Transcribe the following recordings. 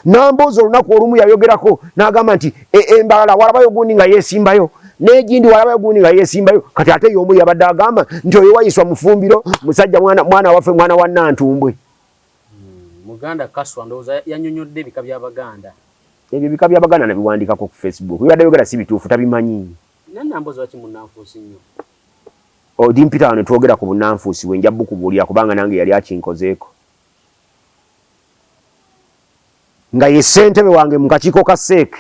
Nambooze olunaku olumu yayogerako n'agamba nti Embalala walabayo gundi nga yeesimbayo n'egindi walabayo gundi nga yeesimbayo. Kati ate y'omu yabadde agamba nti oyo wayiswa mufumbiro musajja mwana, mwana waffe mwana wa Nantumbwe. Muganda Kaswa ndowooza yanyonyodde ebika by'Abaganda. Ebyo ebika by'Abaganda nabiwandikako ku Facebook. Bibadde ayogera si bituufu, tabimanyi. Naye Nambooze lwaki munnanfuusi nnyo? Odi mpita wano twogera ku bunnanfuusi bwe nja bukubuulira kubanga nange yali akinkozeeko. Nga ye ssentebe wange mu kakiiko ka CEC,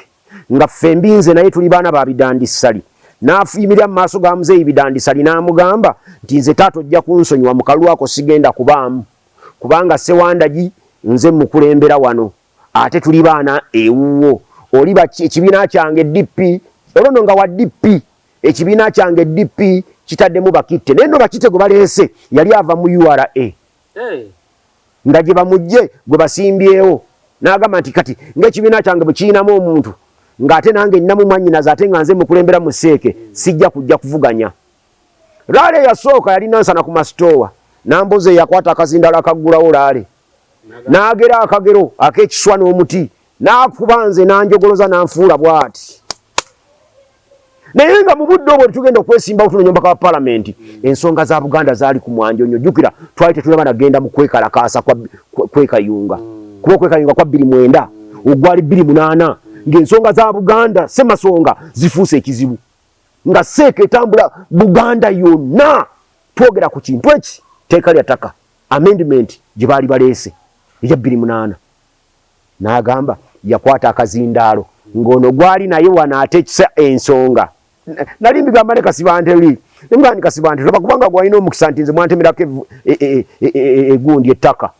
nga ffembi nze naye tuli baana ba Bidandi Ssali, n'afuyimirira mu maaso ga Muzeeyi Bidandi Ssali n'amugamba nti nze taata ojja kunsonyiwa mu kalulu ako sigenda kubaamu kubanga Ssewandagi nze mmukulembera wano ate tuli baana ewuwo oli ekibiina kyange DP olwo nno nga wa DP ekibiina kyange DP kitaddemu Bakitte naye nno Bakitte gwe baleese yali ava mu URA. Hey. Nga gye bamujje gwe basimbyewo n'agamba nti kati ng'ekibiina kyange bwe kirinamu omuntu ng'ate nange nninamu mwannyinaze ate nga nze mukulembera mu seeke sijja kujja kuvuganya. Laale eyasooka yali Nansana ku masitoowa Nambooze yakwata akazindaalo akaggulawo laale n'agera akagero ak'ekiswa n'omuti n'akuba nze n'anjogoloza n'anfuula bw'ati. Naye nga mu budde obwo tugenda okwesimbawo tunoonya omubaka wa palamenti, ensonga za Buganda zaali ku mwanjo nnyo. Jjukira twali tetunaba nagenda mu kwekalakaasa kwa kwekayunga, kuba okwekayunga kwa 2009 ogwali 2008 ng'ensonga za Buganda ssemasonga zifuuse ekizibu, nga seeka etambula Buganda yonna. Twogera ku kintu eki tteeka lya ttaka amendment gye baali baleese eya 2008. N'agamba yakwata akazindaalo ng'ono gwali naye wano atekisa ensonga. Nali mbigamba ne Kasibante luli nemugamba nti Kasibante toba kubanga gwalina omukisa nti nze mwantemerako egundi ettaka.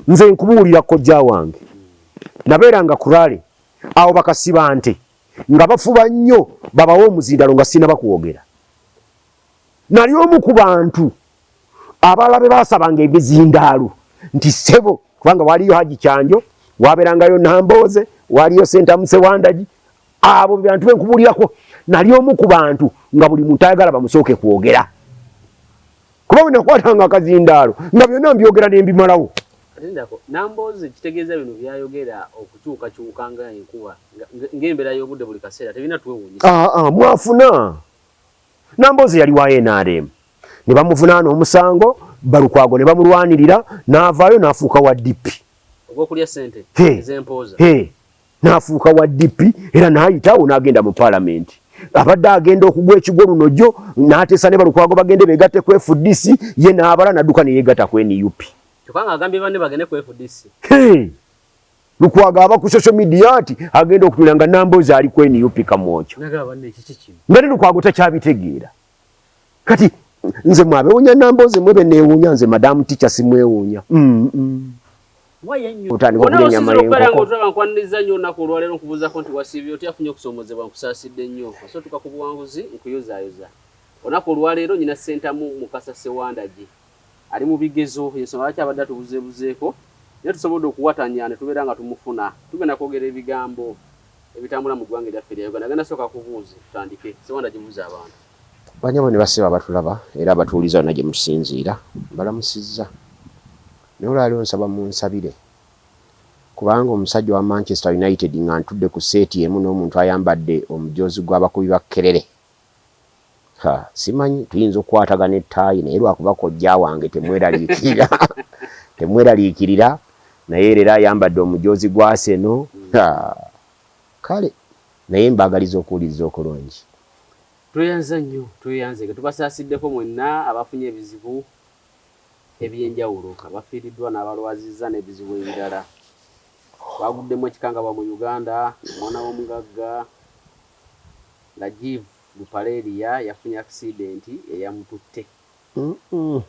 Nze nkubuulira kojja wange nabeeranga ku rally awo bakasibante nga bafuba nnyo babawe omuzindalo nga sinaba kwogera. Nali omu ku bantu abalala be baasabanga ebizindaalo nti ssebo, kubanga waliyo Haji Kyanjo, wabeerangayo Nambooze, waliyo Ssentamu Ssewandagi, abo be bantu be nkubuulirako. Nali omu ku bantu nga buli muntu ayagala bamusooke kwogera, kuba bwe nakwatanga akazindaalo nga byonna mbyogera ne mbimalawo. Lindako, Nambooze kitegeeza bino by'ayogera okukyukakyuka nga enkuba, ng'embeera y'obudde buli kaseera tebirina twewuunyisa. Mwafuna. Nambooze yali wa nrm ne bamuvunaana omusango, Balukwago ne bamulwanirira n'avaayo n'afuuka wa DP. Ogw'okulya ssente ez'empooza. N'afuuka wa DP era n'ayitawo n'agenda mu palamenti. Abadde agenda okugwa ekigwo luno jjo n'ateesa ne Balukwago bagende beegatte ku FDC, ye n'abala n'adduka ne yeegatta ku NUP. Kyokka ng'agambye banne bagende ku FDC. Lukwago aba ku social media nti agenda okutunula nga Nambooze ali ku NUP Kamwokya. Nga ne Lukwago takyabitegeera. Kati nze mwabewunya Nambooze mwe beneewuunya nze Madam Teacher simwewuunya. Otandika okulya ennyama y'enkoko. Otulaba nkwaniriza nnyo olunaku olwaleero nkubuuzaako nti wasiibye otya afunye okusoomozebwa nkusaasidde nnyo osotuka ku buwanguzi nkuyozaayoza. Olunaku olwaleero nyina Ssentamu Mukasa Ssewandagi. Ali mu bigezo y'ensonga lwaki abadde atubuzeebuzeeko naye tusobodde okuwatanya ne tubeera nga tumufuna. Tugenda kwogera ebigambo ebitambula mu ggwanga eryaffe erya Uganda. Ngenda sooka kubuuze tutandike. Ssewanda gibuuze abantu. Banyabo ne bassebo abatulaba era abatuwuliza yonna gye mutusinziira mbalamusizza. Naye olwaleero nsaba munsabire kubanga omusajja owa Manchester United nga ntudde ku seeti emu n'omuntu ayambadde omujoozi gw'abakubi ba Kerere Ha, simanyi tuyinza okukwatagana ettaayi naye lwakuba kojja wange temweraliikirira temweraliikirira naye leero ayambadde omujoozi gwa Arsenal. Ha, kale naye mbaagaliza okuwuliriza okulungi. Tweyanza nnyo tweyanzeege tubasaasiddeko mwenna abafunye ebizibu eby'enjawulo, abafiiriddwa n'abalwazizza n'ebizibu ebirala. Baguddemu ekikangabwa mu Uganda, omwana w'omugagga Rajiv Ruparelia yafunye accident eyamututte.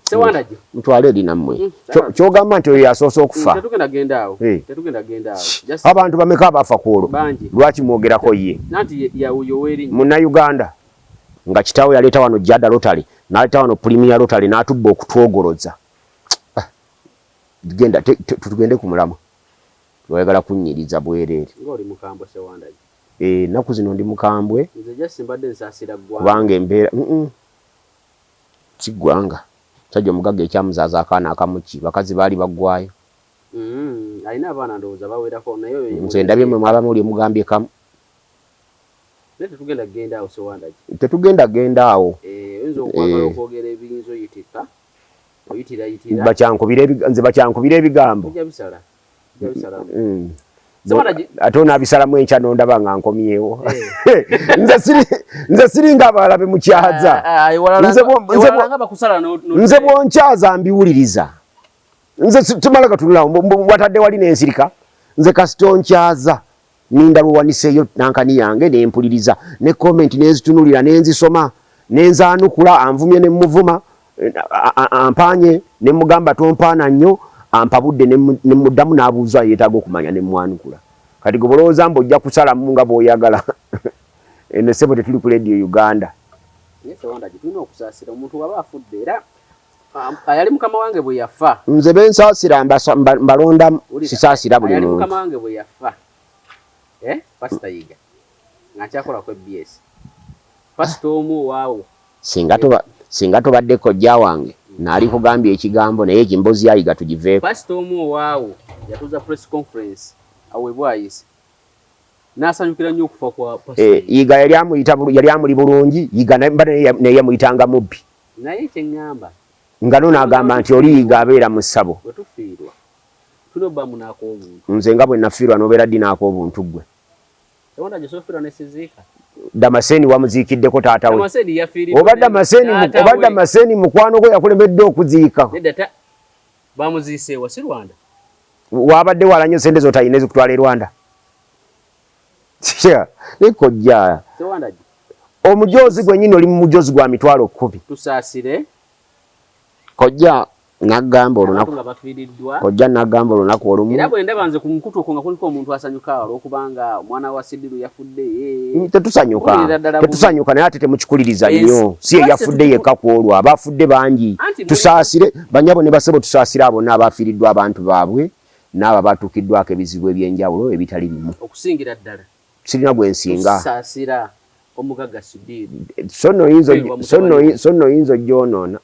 Ssewandagi. Mutwale eri nammwe. Kyogamba nti oyo yasoose okufa? Tetugenda genda awo. Tetugenda genda awo. Just Abantu bameka abafa ku olwo? Bangi. Lwaki mwogerako ye? Nanti ye ow'erinnya. Munnayuganda nga kitaawe yaleeta wano Jada Lottery, n'aleeta wano Premier Lottery n'atubba okutwogoloza. Ah, genda tugende ku mulamwa. Oyagala kunnyiriza bwereere. Ng'oli mukambwe Ssewandagi. Eh, ennaku zino ndi mukambwe. Nze just mbadde nsaasira ggwanga. Kubanga embeera mm si ggwanga. Musajja omugagga ekyamuzaaza akaana akamu ki? Bakazi baali baggwaayo. Alina abaana ndowooza bawerako naye oyo ye Nze mulenzi ndabye mwe yekka. mwaba muli mugambye kamu. Naye tetugenda kugenda awo Ssewandagi. Tetugenda kugenda awo. Eh, oyinza okwagala okwogera ebiyinza oyitika, oyitirayitira. Bakyankubira nze bakyankubira ebigambo. Ojja bisala. Ojja bisalamu. Ssewandagi Ate onaabisalamu enkya n'ondaba nga nkomyewo. Eh. Nze siri nga abalala be mukyaza. Ah, ah, ewalala nga bakusala Nze bw'onkyaza mbiwuliriza. Nze tumala gatunula watadde wali n'ensirika. Nze kasita onkyaza ninda lwewaniseeyo nankani yange ne mpuliriza ne comment ne nzitunulira ne nzisoma ne nzaanukula, anvumye ne mmuvuma, ampaanye ne mmugamba tompaana nnyo, ampabudde ne mmuddamu n'abuuza yeetaaga okumanya ne mmwanukula. Kati gwe bw'olowooza mbu ojja kusalamu nga bw'oyagala, eno ssebo tetuli ku Radio Uganda. Naye Ssewandagi tulina okusaasira omuntu bw'aba afudde era ayali mukama wange bwe yafa. Nze be nsaasira mbalondamu, sisaasira buli Ayali muntu. mukama wange bwe yafa. Eh, Pastor Yiga nga nkyakola ku ABS. Pastor omu owaawo. Singa tobadde kojja wange naali kugambye ekigambo, naye emboozi ya Yiga tugiveeko. Pastor omu owaawo yatuuza press conference awo e Bwayise. N'asanyukira nnyo okufa kwa Pastor Yiga. Yiga yali amuyita yali amuli bulungi, Yiga mba naye yamuyitanga mubbi. Naye kye ŋŋamba. Nga n'ono agamba nti oli Yiga abeera mu ssabo. Bwe tufiirwa tulina obbaamu n'ak'obuntu. Nze nga bwe nafiirwa n'obeera ddi n'ak'obuntu ggwe? Sewandagi osobola ofiirwa ne siziika? Damascene wamuziikiddeko taata we. Damascene yafiiriddwa Oba ne Damascene taata oba we. Damascene mukwano gwe yakulembedde okuziika. Nedda ta bamuziise wa si Rwanda? Wabadde wala nnyo ssente z'otalina ezikutwala e Rwanda. Naye kojja. Sewandagi. Omujoozi gwennyini oli mu mujoozi gwa 100,000. Tusaasire. Kojja nagamba olunaku. Abantu nga bafiiriddwa. Kojja nagamba olunaku olumu. Era bwe ndaba nze ku mukutu okwo nga kuliko omuntu asanyuka olw'okubanga omwana wa Sidiru yafudde. Tetusanyuka. Mpulira ddala bubi. Tetusanyuka naye ate temukikuliriza Ensi. nnyo. Si ye Lwaki yafudde tetukiku- yekka ku olwo, abafudde bangi. Anti muli- Tusaasire bannyabo ne bassebo, tusaasire abo bonna abafiiriddwa abantu baabwe n'abo abatuukiddwako ebizibu eby'enjawulo ebitali bimu. Okusingira ddala. Sirina gwe nsinga. Tusaasira omugagga Sidiru. So nno oyinza Ofiirwa mutabani we. So nno oyinza oggyonoona.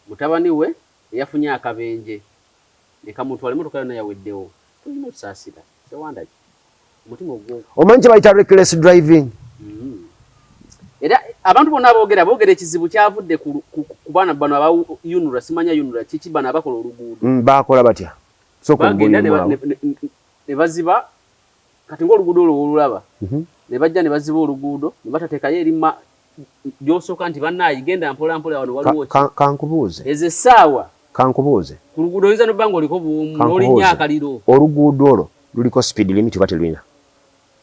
Mutabani we eyafunye akabenje ne kamutwala, emmotoka yonna yaweddewo. Tulina otusaasira. Ssewandagi. Omutima ogwo. Omanyi kye bayita reckless driving? Era abantu bonna aboogera boogera ekizibu kyavudde ku baana bano aba UNRA, simanya UNRA kiki, bano abakola oluguudo. Baakola batya? Sooka Bagenda obuuliremu awo. ne baziba, kati ng'oluguudo olwo w'olulaba, ne bajja ne baziba oluguudo, ne batateekayo erima gy'osooka nti bannaayi genda mpola mpola wano waliwo ki? Kankubuuze. Ezo essaawa. Kankubuuze. Ku luguudo oyinza n'obba ng'oliko bw'omu, Kankubuuze. n'olinnya akaliro. Oluguudo olwo luliko speed limit oba terulina?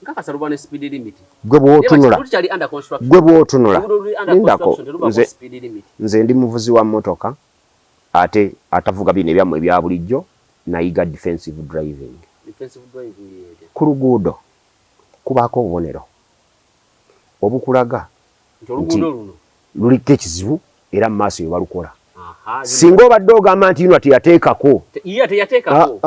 Nkakasa luba ne speed limit. Gwe bw'otunula. Naye lukyali under construction. Gwe bw'otunula. Oluguudo luli under Lindako. construction, terubaako speed limit. Nze ndi muvuzi wa mmotoka ate atavuga bino ebyammwe ebya bulijjo, nayiga defensive driving. Defensive driving y'etya? Ku luguudo kubaako obubonero obukulaga Nti oluguudo luno luliko ekizibu era mu maaso we balukola. Singa obadde ogamba nti UNRA teyateekako. Ye teyateekako.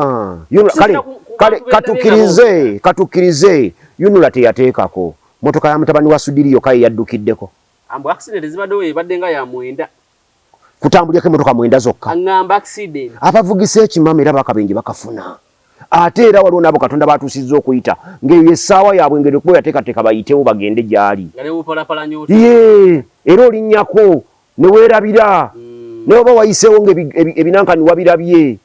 UNRA, Singa ku kale, bantu b'endabye nga boogera. Katukkirize UNRA teyateekako. Mmotoka ya mutabani wa Sudiri yokka ye yaddukiddeko. Ambu accident ezibaddewo ebadde nga ya 9. Kutambulyako emmotoka 9 zokka. Aŋŋamba accident. Abavugisa ekimama era bakabenje bakafuna. Ate era waliwo n'abo Katonda b'atuusizza okuyita ng'eyo y'essaawa yaabwe ng'eryo kuba yateekateeka bayitewo bagende gy'ali. Nga ne bw'opalapalanya otya. Yee, era olinnyako ne weerabira. Ne bw'oba wayiseewo ng'ebinankani wabirabye.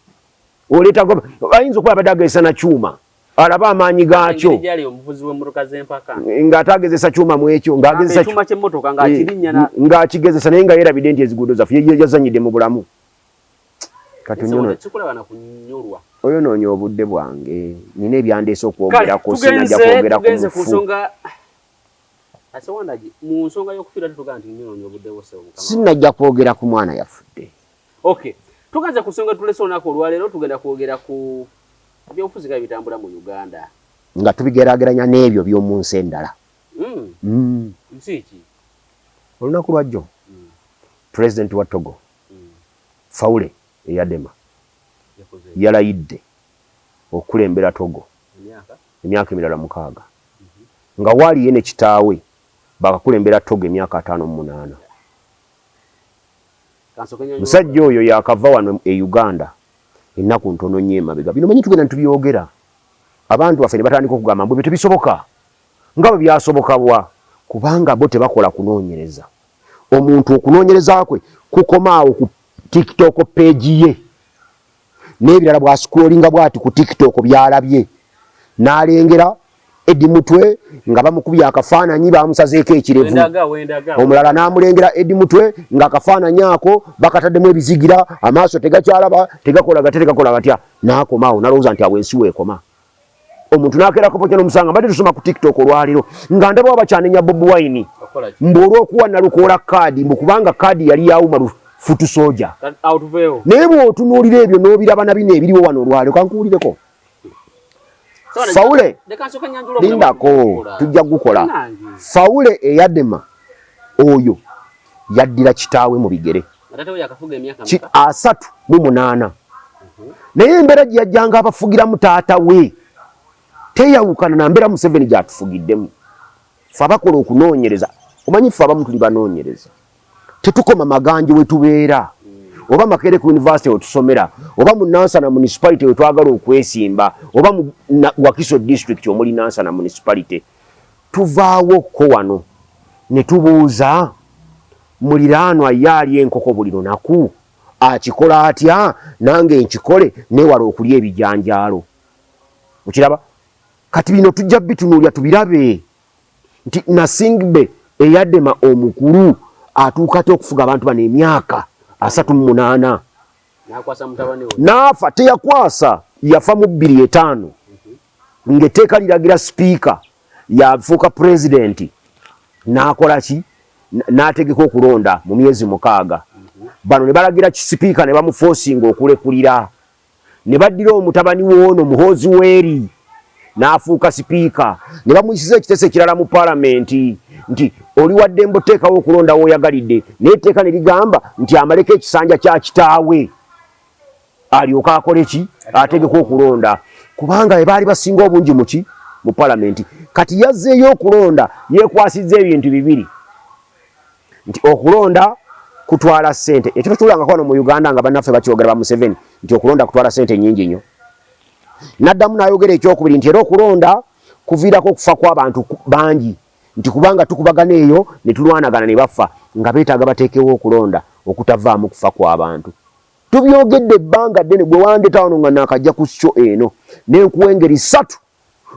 Oleeta ayinza okuba abadde agezesa na kyuma alabe amaanyi gaakyo. Engeri gy'ali omuvuzi w'emmotoka z'empaka. Ng'ate agezesa kyuma mu ekyo, ng'agezesa Ekyuma ky'emmotoka ng'akirinnya na ng'akigezesa naye nga yeerabidde nti eziguudo zaffe yazannyidde mu bulamu. Kati Sikulaba na kunyolwa. Oyonoonya obudde bwange. Nina ebyandeese okwogerako, Kale, sinajja kwogera ku tugenze ku mufu. nsonga. Ssewandagi, mu nsonga y'okufiirwa tetugamba nti nyonoonya obudde bwo, ssebo mukama. Sinajja kwogera ku mwana yafudde. Okay. Tugenze ku nsonga tulese olunaku olwaleero, tugenda kwogera ku ebyobufuzi nga bitambula mu Uganda. Nga tubigeraageranya n'ebyo by'omu nsi endala. Nsi ki? Olunaku lwajjo, Pulezidenti wa Togo, Faure Eyadema, yalayidde okukulembera Togo emyaka emirala 6. Nga waali ye ne kitaawe baakakulembera Togo emyaka 58. Musajja oyo yaakava wano e Uganda Ennaku ntono nnyo emabega bino manyi tugenda nitubyogera, abantu baffe ne batandika okugamba mbu ebyo tebisoboka, nga bwe byasoboka bwa, kubanga bo tebakola kunoonyereza. Omuntu okunoonyereza kwe kukoma awo ku TikTok page ye n'ebirala, bw'ascrollinga bw'ati ku TikTok by'alabye n'alengera Eddie Mutwe nga bamukubye akafaananyi bamusazeeko ekirevu, omulala n'amulengera Eddie Mutwe nga akafaananyi ako bakataddemu ebizigira, amaaso tegakyalaba, tegakola gatya, tegakola gatya, n'akoma awo n'alowooza nti awo ensi weekoma. Omuntu n'akeerako pokya n'omusanga. Mbadde tusoma ku TikTok olwaleero nga ndabawo bakyanenya Bobi Wine mbu olw'okuwa Nalukoola kaadi, mbu kubanga kaadi yali ya Umaru Futu Soja. Naye bw'otunuulira ebyo n'obiraba na bino ebiriwo wano olwaleero, kankuwulireko. Faule lindako, tujja gukola. Faule eyadema oyo yaddira kitaawe mu bigere 38, naye embeera gye yajjanga abafugiramu taata we teyawukana na mbeera Museveni gy'atufugiddemu. Ffe abakola okunoonyereza, omanyi ffe abamu tuli banoonyereza, tetukoma Maganjo we tubeera oba Makerere ku university we tusomera oba mu Nansana municipality we twagala okwesimba oba mu Wakiso district omuli Nansana municipality. Tuvaawo ko wano ne tubuuza muliraanwa ye alya enkoko buli lunaku akikola atya, nange nkikole neewale okulya ebijanjaalo. Okiraba? Kati bino tujja bitunuulira tubirabe nti Nasingbe eyadema omukulu atuuka atya okufuga abantu bano emyaka 38 n'afa. Teyakwasa, yafa mu 2005 ng'etteeka liragira sipiika yafuuka pulezidenti, n'akola ki, n'ategeka okulonda mu myezi 6. Bano ne balagira sipiika ne bamuforcinga okulekulira, ne baddira omutabani w'ono Muhoozi Weeri n'afuuka sipiika, ne bamuyisiza ekiteeso ekirala mu palamenti nti oli wa ddembe oteekawo okulonda w'oyagalidde, naye etteeka ne ligamba nti amaleko ekisanja kya kitaawe alyoke akole ki, ategeke okulonda, kubanga be baali basinga obungi muki mu palamenti. Kati yazzeeyo okulonda yeekwasizza ebintu bibiri, nti okulonda kutwala ssente. Ekyo tokiwulangako wano mu Uganda nga bannaffe bakyogera ba Museveni nti okulonda kutwala ssente nnyingi nnyo. N'addamu n'ayogera ekyokubiri nti era okulonda kuviirako okufa kw'abantu bangi, nti kubanga tukubagana eyo ne tulwanagana ne bafa, nga beetaaga bateekewo okulonda okutavaamu kufa kw'abantu. Tubyogedde ebbanga ddene, gwe wandeta wano nga naakajja ku show eno ne nkuwa engeri ssatu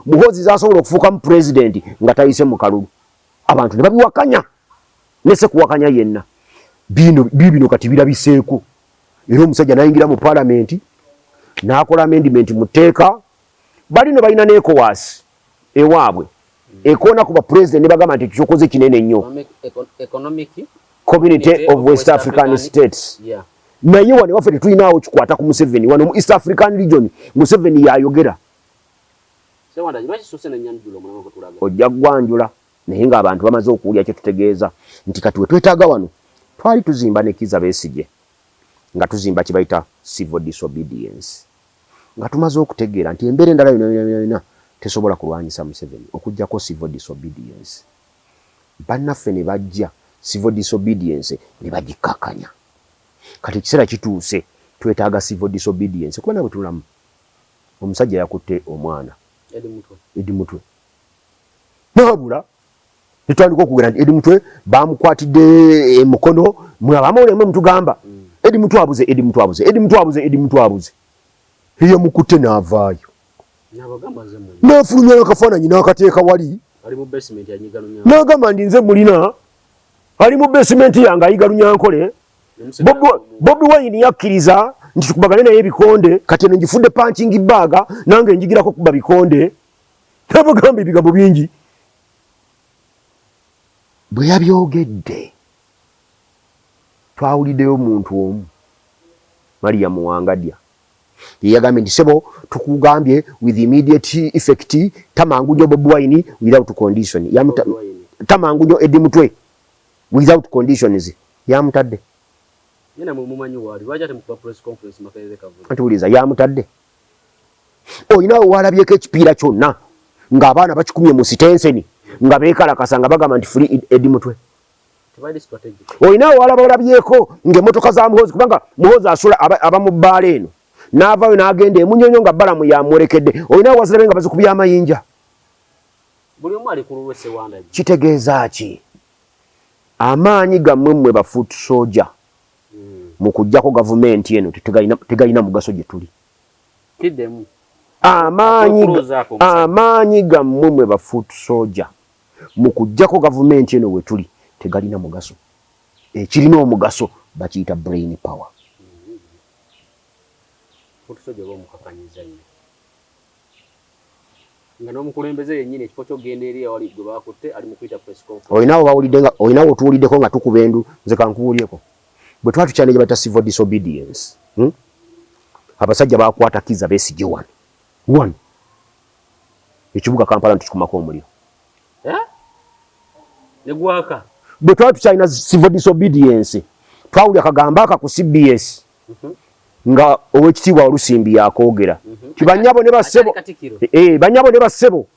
Muhoozi z'asobola okufuukamu pulezidenti nga tayise mu kalulu. Abantu ne babiwakanya ne sekuwakanya yenna. Bino biibino kati birabiseeko, era omusajja n'ayingira mu palamenti n'akola amendment mu tteeka. Balino balina ne ECOWAS ewaabwe ekoona ku bapulezidenti ne bagamba nti ekyo kyokoze kinene nnyo. Community of West African States. Naye wano ewaffe tetulinaawo kikwata ku Museveni. Wano mu East African region Museveni y'ayogera. Ojja kugwanjula naye ng'abantu bamaze okuwulira kye tutegeeza nti kati we twetaaga wano twali tuzimba ne Kizza Besigye nga tuzimba kye bayita civil disobedience, nga tumaze okutegeera nti embeera endala yonna yonna yonna tesobola kulwanyisa Museveni okuggyako civil disobedience. Bannaffe ne bajja civil disobedience ne bagikkakkanya. Kati ekiseera kituuse twetaaga civil disobedience kuba nawe tunulamu omusajja yakutte omwana Eddie Mutwe nabula, netutandika okwogera nti Eddie Mutwe bamukwatidde emukono, mwe abamawulire mwe mutugamba Eddie Mutwe abuze, Eddie Mutwe abuze, Eddie Mutwe abuze, Eddie Mutwe abuze. Eyamukutte n'avaayo n'afulumya n'akafaananyi n'akateeka wali n'agamba nti nze mulina ali mu basement yange ayiga Lunyankole. Bobi Wine yakkiriza nti tukubagane naye ebikonde, kati eno ngifudde punching bag, nange njigirako kuba bikonde. Nabagamba ebigambo bingi bwe yabyogedde. Twawuliddeyo omuntu omu, Maria Muwangadya, ye yagambye nti sebo tukugambye with immediate effect tamangu nnyo Bobi Wine without condition, tamangu nnyo Eddie Mutwe without conditions, yamutadde. Ntuwuliza, yamutadde. Olinawe walabyeko ekipiira kyonna ng'abaana bakikumye mu sitenseni nga beekalakasa nga bagamba nti free Eddie Mutwe? Olinawe walaba olabyeko ng'emmotoka za Muhoozi, kubanga Muhoozi asula aba mu bbaala eno. N'avaayo n'agenda emunyonyo nga Balamu yamwolekedde. Olina wazirabe nga bazikubya amayinja. Buli omu ali ku lulwe Ssewanda. Kitegeeza ki? Amaanyi gammwe mmwe ba foot soldier mu kuggyako gavumenti eno tegalina mugaso gye tuli. Kiddemu. Amaanyi gammwe mmwe ba foot soldier mu kuggyako gavumenti eno we tuli tegalina mugaso. Ekirina omugaso bakiyita brain power. Foot soldier oba omukakanyiza nnyo. Nga n'omukulembeze yennyini ekifo ky'okugenda eri awali gwe baakutte ali mu kuyita press conference. Olina we bawulidde nga olina we tuwuliddeko nga tukuba endu nze kankubuulyeko. Bwe twali tukyalina gye bayita civil disobedience, hmm? Abasajja baakwata Kizza Besigye wano wano ekibuga Kampala ntukikumako omuliro. Eh? Ne gwaka. Bwe twali tukyalina civil disobedience twawulira kagamba aka ku CBS. Nga owekitiibwa Walusimbi yakoogera ti bannyabo ne bassebo eh, bannyabo ne bassebo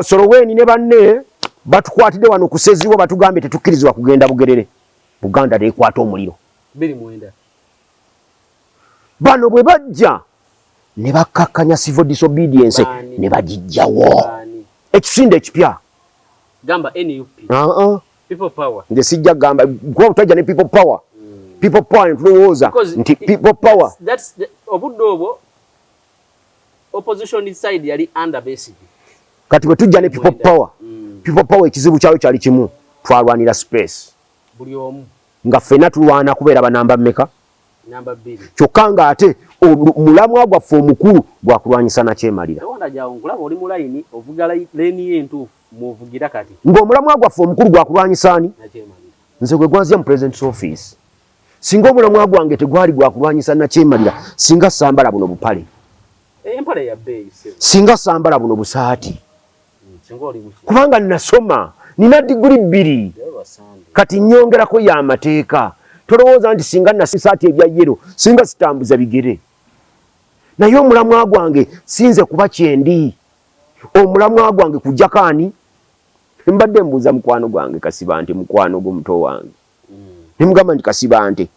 Soloweni ne banne batukwatidde wano ku Sseziwo batugambye tetukkirizibwa kugenda Bugerere. Buganda nekwata omuliro. Bano bwe bajja ne bakkakkanya civil disobedience ne bagijjawo. Ekisinde ekipya. Gamba NUP. People power. Nze sijja gamba kuba twajja ne people power. People power ntulowooza nti people power. That's the obudde obwo opposition side yali under Besigye. Kati bwe tujja ne people power. People power ekizibu kyayo kyali kimu, twalwanira space. Buli omu. Nga ffenna tulwana kubeera banamba mmeka? Namba bbiri. Kyokka ng'ate omulamwa gwaffe omukulu gwa kulwanyisa nakyemalira. Tewanda gyawo nkulaba oli mu layini ovuga leeni yo entuufu mw'ovugira kati. Ng'omulamwa gwaffe omukulu gwa kulwanyisa ani? Nakyemalira. Nze gwe gwanzija mu president's office. Singa omulamwa gwange tegwali gwa kulwanyisa nakyemalira, singa sambala buno bupale. Empale ya bbeeyi ssebo. Singa sambala buno busaati. Mm, Kubanga nasoma, nina diguli bbiri. Kati nnyongerako y'amateeka. Tolowooza nti singa nasisaati ebya yero, singa sitambuza bigere. Naye omulamwa gwange sinze kuba kyendi. Omulamwa gwange kujjako ani? Mbadde mbuuza mukwano gwange Kasibante, mukwano gwo muto wange. Ne mugamba nti Kasibante,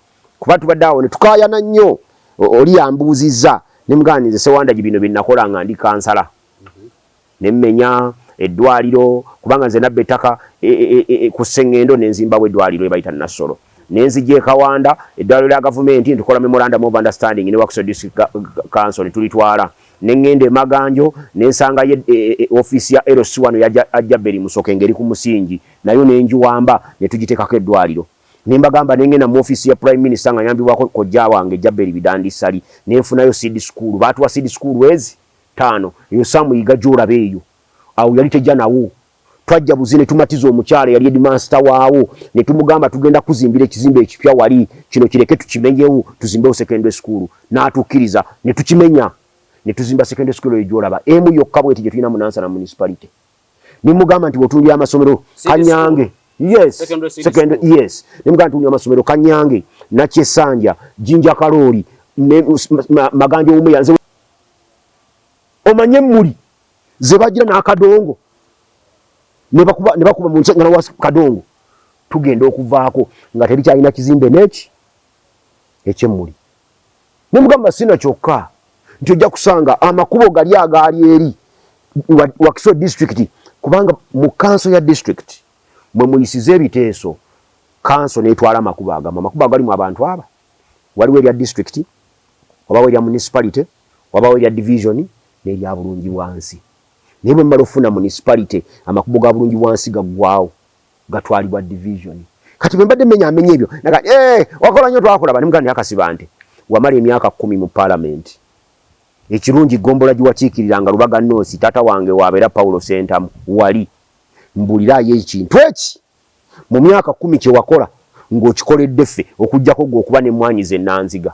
kuba tubadde awo ne tukaayana nnyo, oli yambuuzizza, ne mugamba nti nze Ssewandagi bino bye nakola nga ndi kansala. Ne mmenya eddwaliro kubanga nze nabba ettaka e, e, e, e, ku Ssengendo ne nzimbawo eddwaliro lye bayita Nassolo. Ne nzija e Kawanda, eddwaliro lya gavumenti ne tukola memorandum of understanding ne Wakiso District Council ne tulitwala. Ne ŋŋenda e Maganjo ne nsangayo ofiisi ya LC wano eya Jaberi Musoke ng'eri ku musingi nayo ne ngiwamba ne tugiteekako eddwaliro. Ne mbagamba ne ŋŋenda mu ofiisi ya Prime Minister nga nyambibwako kojja wange Jaberi Bidandi Ssali ne nfunayo seed school. Baatuwa seed school ezi ttaano. Eyo Sam Yiga gy'olaba eyo awo yali tejja nawo. Twajja buzi ne tumatiza omukyala eyali headmaster waawo ne tumugamba tugenda kuzimbira ekizimbe ekipya wali, kino kireke tukimenyewo tuzimbewo secondary school. N'atukkiriza ne tukimenya ne tuzimba secondary school eyo gy'olaba emu yokka bw'eti gye tulina mu Nansana Municipality. Ne mugamba nti bw'otunuulira amasomero Kanyange, yes, secondary, yes. Ne mugamba nti amasomero Kanyange, Nakyesanja, Jinja Kalooli, ne Maganja Omuya, nze omanye emmuli ze bagira n'akadongo ne bakuba mu nsi nga kadongo tugenda okuvaako nga terikyalina kizimbe n'eki eky'emmuli. Ne mugamba sina kyokka nti ojja kusanga amakubo gali agaali eri Wakiso district, kubanga mu kanso ya district mwe muyisiza ebiteeso, kanso n'etwala amakubo agamu, amakubo agalimu abantu aba waliwo erya district, wabawo erya municipality, wabawo erya division n'erya bulungi bwansi. Naye bwe mumala okufuna municipality, amakubo ga bulungi bwansi gaggwawo, gatwalibwa division. Kati bwe mbadde mmenya amenya ebyo, naga eh, wakola nnyo twakulaba, ne mugamba nti Akasibante wamala emyaka kkumi mu palamenti. Ekirungi ggombolola gye wakiikiriranga Lubaga North, taata wange w'abeera Paulo Ssentamu wali. Mbuuliraayo ekintu eki mu myaka kkumi kye wakola ng'okikoledde ffe okuggyako ggwe okuba n'emmwaanyi ze Nanziga.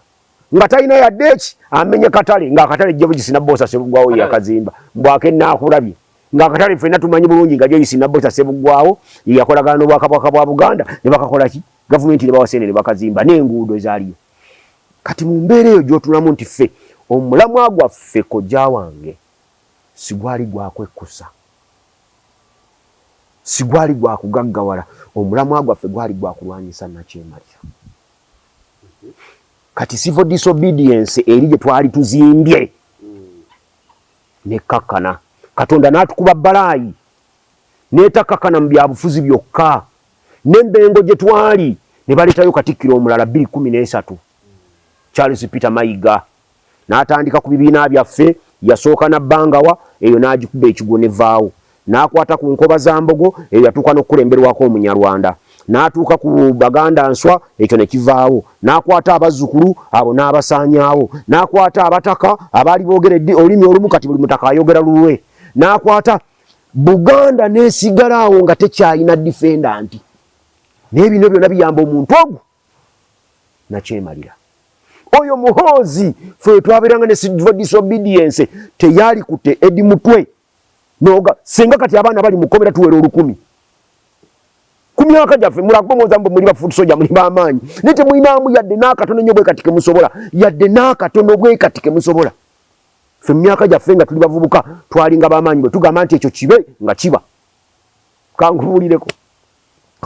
Nga talina yadde eki amenye katale, ng'akatale Jebugisi Nabbosa Ssebuggwawo ye yakazimba, mbu ak'e Naakulabye. Ng'akatale ffenna tumanyi bulungi nga Joyce Nabbosa Ssebuggwawo ye yakolagana n'Obwakabaka bwa Buganda ne bakakola ki? Gavumenti ne bawa ssente ne bakazimba n'enguudo ezaaliyo. Kati mu mbeera eyo gy'otunulamu nti ffe omulamwa gwaffe kojja wange sigwali gwa kwekkusa, sigwali gwa kugaggawala, omulamwa gwaffe gwali gwa kulwanyisa nakyemalira. Kati civil disobedience eri gye twali tuzimbye nekkakkana, Katonda n'atukuba balaayi n'etakkakkana mu byabufuzi byokka, n'embengo gye twali ne baleetayo Katikkiro omulala 2013, Charles Peter Mayiga, n'atandika ku bibiina byaffe. Yasooka na Bbangawa eyo n'agikuba ekigwo nevaawo, n'akwata ku Nkoba za Mbogo eyo yatuuka n'okukulemberwako Omunyarwanda, n'atuuka ku Baganda Nswa ekyo ne kivaawo, n'akwata abazzukulu abo n'abasaanyaawo, n'akwata abataka abaali boogera olulimi olumu, kati buli mutaka ayogera lulwe, n'akwata Buganda n'esigala awo nga tekyalina defendant. Naye bino byonna biyamba omuntu ogwo nakyemalira oyo Muhoozi. Fe twabeeranga ne civil disobedience, teyali kutte Edi Mutwe noga singa kati abaana bali mukomera tuwera 1000 ku myaka gyaffe. Mulakuba mbu muli ba foot soldier, muli b'amaanyi, naye temulinamu yadde n'akatono nnyo bwe kati kemusobola, yadde n'akatono bwe kati kemusobola. Ffe mu myaka gyaffe nga tuli bavubuka twalinga b'amaanyi, bwe tugamba nti ekyo kibe nga kiba. Kankubuulireko,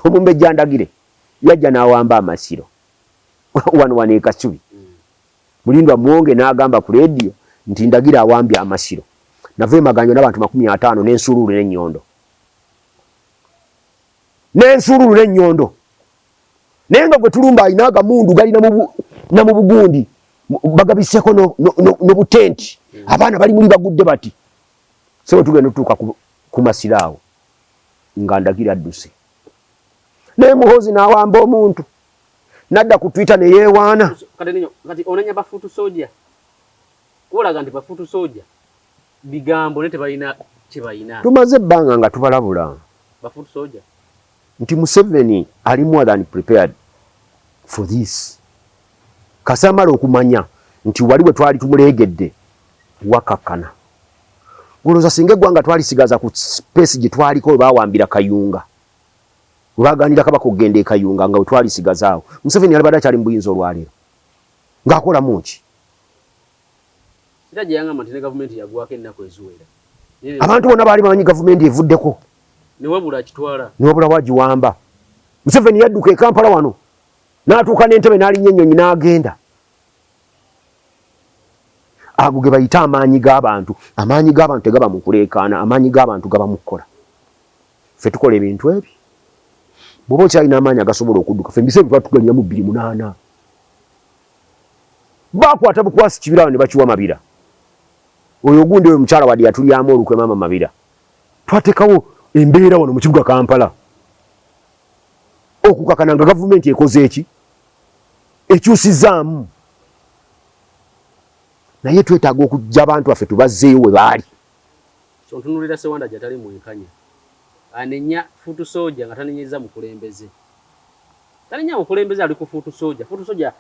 Omumbejja Ndagire yajja n'awamba amasiro wano wano e Kasubi. Mulindwa Mwonge n'agamba ku leediyo nti Ndagire awambye amasiro. Nava emaganjo n'abantu 50 n'ensuuluulu n'ennyondo, n'ensuuluulu n'ennyondo, naye nga gwe tulumba alina agamundu galina na mu bugundi bagabiseko n'obutenti, abaana bali muli bagudde bati. Sebo, tugenda otutuuka ku masiro awo nga Ndagire adduse, naye Muhoozi n'awamba omuntu nadda ku Twitter ne yeewaana. Kati onenya ba foot soldier, kulaga nti ba foot soldier bigambo naye tebalina kyebalina. Tumaze ebbanga nga tubalabula ba foot soldier nti Museveni ali more than prepared for this. Kasamala okumanya nti wali bwe twali tumuleegedde wakakkana. Olowooza singa eggwanga twalisigaza ku space gye twaliko we bawambira Kayunga, we baganira Kabaka okugenda e Kayunga, nga we twalisigaza awo, Museveni yalibadde akyali mu buyinza olwaleero ng'akolamu ki? Sira gye yangamba nti ne gavumenti yagwako ennaku eziwera. Abantu bonna baali bamanyi gavumenti evuddeko. Newabula akitwala. Newabula wagiwamba. Museveni yadduka e Kampala wano n'atuuka n'entebe n'alinnya ennyonyi n'agenda. Ago ge bayita amaanyi g'abantu. Amaanyi g'abantu tegaba mu kuleekaana, amaanyi g'abantu gaba mu kukola. Ffe tukola ebintu ebyo. Bw'oba okyalina amaanyi agasobola okudduka, ffe ebiseera bye twatugaliramu 2008 bakwata bukwasi kibirawo ne bakiwa Mabira oyo ogundi oyo mukyala wadde yatulyamu olukwe maama Mabira. Twateekawo embeera wano mu kibuga Kampala okukakana nga gavumenti ekoze eki ekyusizaamu, naye twetaaga okujja abantu baffe tubazzeeyo we baali. So ntunulira Sewanda gyatali mwenkanya, anenya foot soldier nga tanenyeza mukulembeze, tanenya mukulembeze, ali ku foot soldier. Foot soldier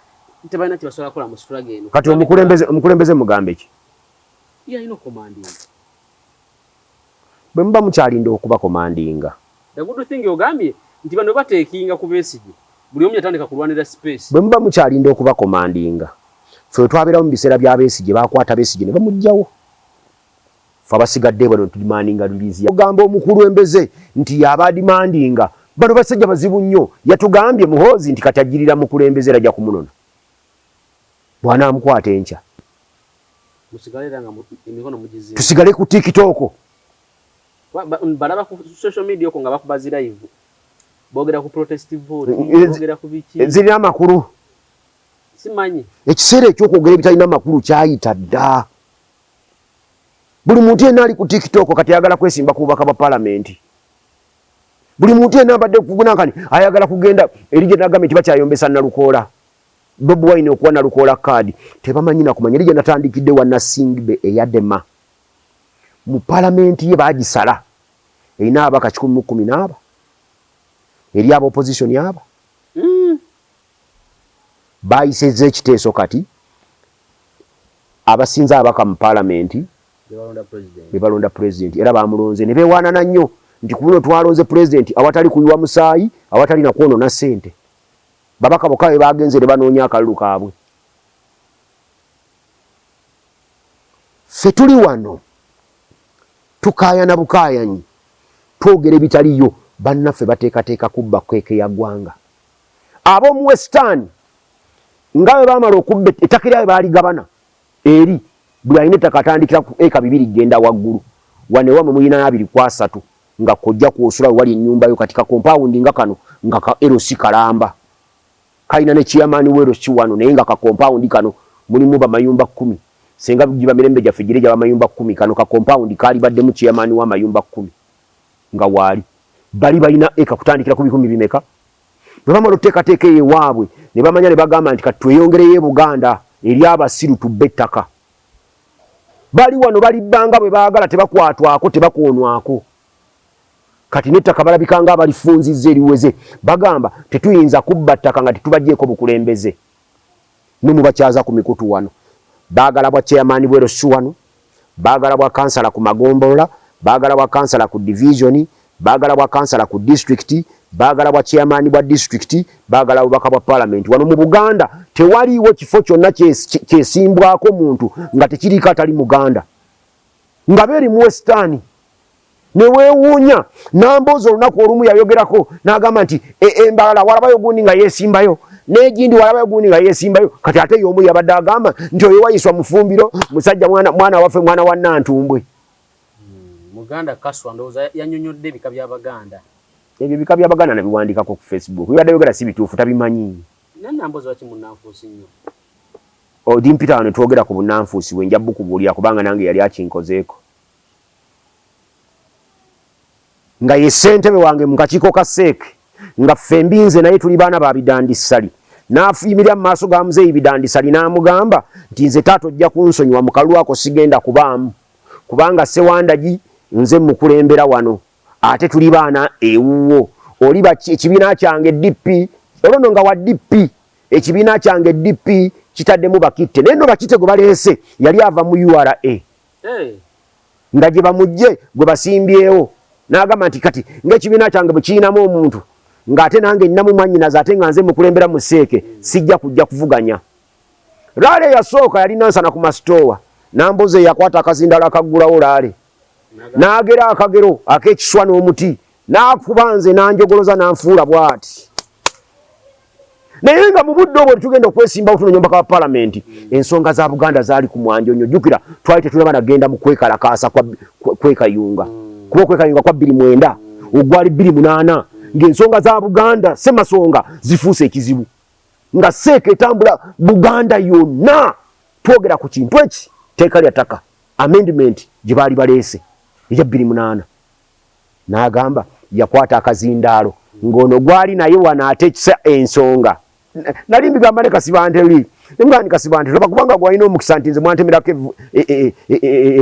tebalina kyebasobola kukola mu struggle eno. Kati omukulembeze mugambe ki? Ye alina okucommandinga. Bwe muba mukyalinda okubacommandinga. The good thing, ogambye nti bano bateekinga ku Besigye, buli omu yatandika kulwanira space. Bwe muba mukyalinda okubacommandinga, ffe twabeerawo mu biseera bya Besigye, bakwata Besigye ne bamuggyawo. Ffe abasigadde bano tudemandinga release. Ogamba omukulembeze nti yaba ademandinga. Bano basajja bazibu nnyo. Yatugambye Muhoozi nti kati ajjirira mukulembeze era ajja kumunona bw'anaamukwata enkya. Musigale era nga emikono mugizinga. Tusigale ku TikTok. Balaba ku social media okwo nga bakuba zi live, boogera ku protest vote, boogera ku biki. Zirina amakulu. Simanyi. Ekiseera ekyokwogera ebitalina makulu kyayita dda. Buli muntu yenna ali ku TikTok kati ayagala kwesimba ku bubaka bwa palamenti. Buli muntu yenna abadde kugunankani ayagala kugenda eri gye nagambye nti bakyayombesa Nalukoola, Bobi Wine okuwa Nalukoola kaadi. Tebamanyi nakumanya eri gye natandikidde wa Nasingbe eyadema mu palamenti ye bagisala erina ababaka 110 eri aba opposition aba bayisezza ekiteeso kati abasinza ababaka mu palamenti be balonda pulezidenti, era bamulonze ne beewaanana nnyo nti ku buno twalonze pulezidenti awatali kuyiwa musaayi, awatali na kwonoona ssente. Babaka bokka be bagenze ne banoonya akalulu kaabwe. Ffe tuli wano tukaayana bukaayanyi, twogera ebitaliyo. Bannaffe bateekateeka kubba keeke ya ggwanga. Ab'omu Western Nga bwe baamala okubba ettaka eryabwe baaligabana eri buli alina ettaka atandikira ku eka bibiri genda waggulu. Wano ewammwe mulina 23 nga kojja kw'osula we wali ennyumba yo kati ka kompaawundi nga kano nga ka LC kalamba. Kalina ne chairman wa LC wano naye nga ka kompaawundi kano mulimu bamayumba kkumi. Senga giba mirembe gyaffe giri egya bamayumba kkumi kano ka kompaawundi kaalibaddemu chairman w'amayumba kkumi nga waali. Bali balina eka kutandikira ku bikumi bimeka? Bwe bamala otuteekateeka eyo ewaabwe ne bamanya ne bagamba nti kati tweyongereyo e Buganda eri abasiru tubbe ettaka. Bali wano balibba nga bwe baagala tebakwatwako tebakoonwako. Kati n'ettaka balabika nga abalifunzizza eriweze. Bagamba tetuyinza kubba ttaka nga tetubaggyeeko bukulembeze. Mwe mubakyaza ku mikutu wano. Baagala bwa chairman bwe LC wano, baagala bwa kansala ku magombolola, baagala bwa kansala ku divizoni, baagala bwa kansala ku disitulikiti, baagala bwa chairman bwa disitulikiti, baagala bubaka bwa palamenti. Wano mu Buganda tewaliiwo kifo kyonna kyesimbwako muntu nga tekiriiko atali Muganda. Nga beeri mu Western. Ne weewuunya Nambooze olunaku olumu yayogerako n'agamba nti e, embalala walabayo gundi nga yeesimbayo n'egindi walabayo gundi nga yeesimbayo. Kati ate y'omu yabadde agamba nti oyo wayiswa mufumbiro musajja mwana, mwana waffe mwana wa Nantumbwe. Muganda Kaswa ndowooza yanyonyodde ebika by'Abaganda. Ebyo ebika by'Abaganda nabiwandikako ku Facebook. Bibadde ayogera si bituufu tabimanyi. Naye Nambooze lwaki munnanfuusi nnyo? Odi mpita wano ne twogera ku bunnanfuusi bwe nja bukubuulira kubanga nange yali akinkozeeko. Nga ye ssentebe wange mu kakiiko ka CEC, nga ffembi nze naye tuli baana ba Bidandi Ssali, n'afuyimirira mu maaso ga Muzeeyi Bidandi Ssali n'amugamba nti nze taata ojja kunsonyiwa mu kalulu ako sigenda kubaamu kubanga Ssewandagi nze mmukulembera wano ate tuli baana ewuwo oli ekibiina kyange DP olwo nno nga wa DP ekibiina kyange DP kitaddemu Bakitte naye nno Bakitte gwe baleese yali ava mu URA. Hey. Nga gye bamujje gwe basimbyewo n'agamba nti kati ng'ekibiina kyange bwe kirinamu omuntu ng'ate nange nninamu mwannyinaze ate nga nze mukulembera mu seeke sijja kujja kuvuganya. Laale eyasooka yali Nansana ku masitoowa Nambooze eyakwata akazindaalo akaggulawo laale n'agera akagero ak'ekiswa n'omuti n'akuba nze n'anjogoloza n'anfuula bw'ati. Naye nga mu budde obwo tugenda okwesimbawo tunoonya omubaka wa palamenti, ensonga za Buganda zaali ku mwanjo nnyo. Jjukira twali tetunaba nagenda mu kwekalakaasa kwa kwekayunga, kuba okwekayunga kwa bbiri mwenda ogwali bbiri munaana, ng'ensonga za Buganda Ssemasonga zifuuse ekizibu, nga seeka etambula Buganda yonna. Twogera ku kintu eki tteeka lya ttaka amendment gye baali baleese erya bbiri munaana. N'agamba yakwata akazindaalo ng'ono gwali naye wano atekisa ensonga. Nali mbigamba ne Kasibante luli ne mugamba nti Kasibante toba kubanga gwalina omukisa nti nze mwantemerako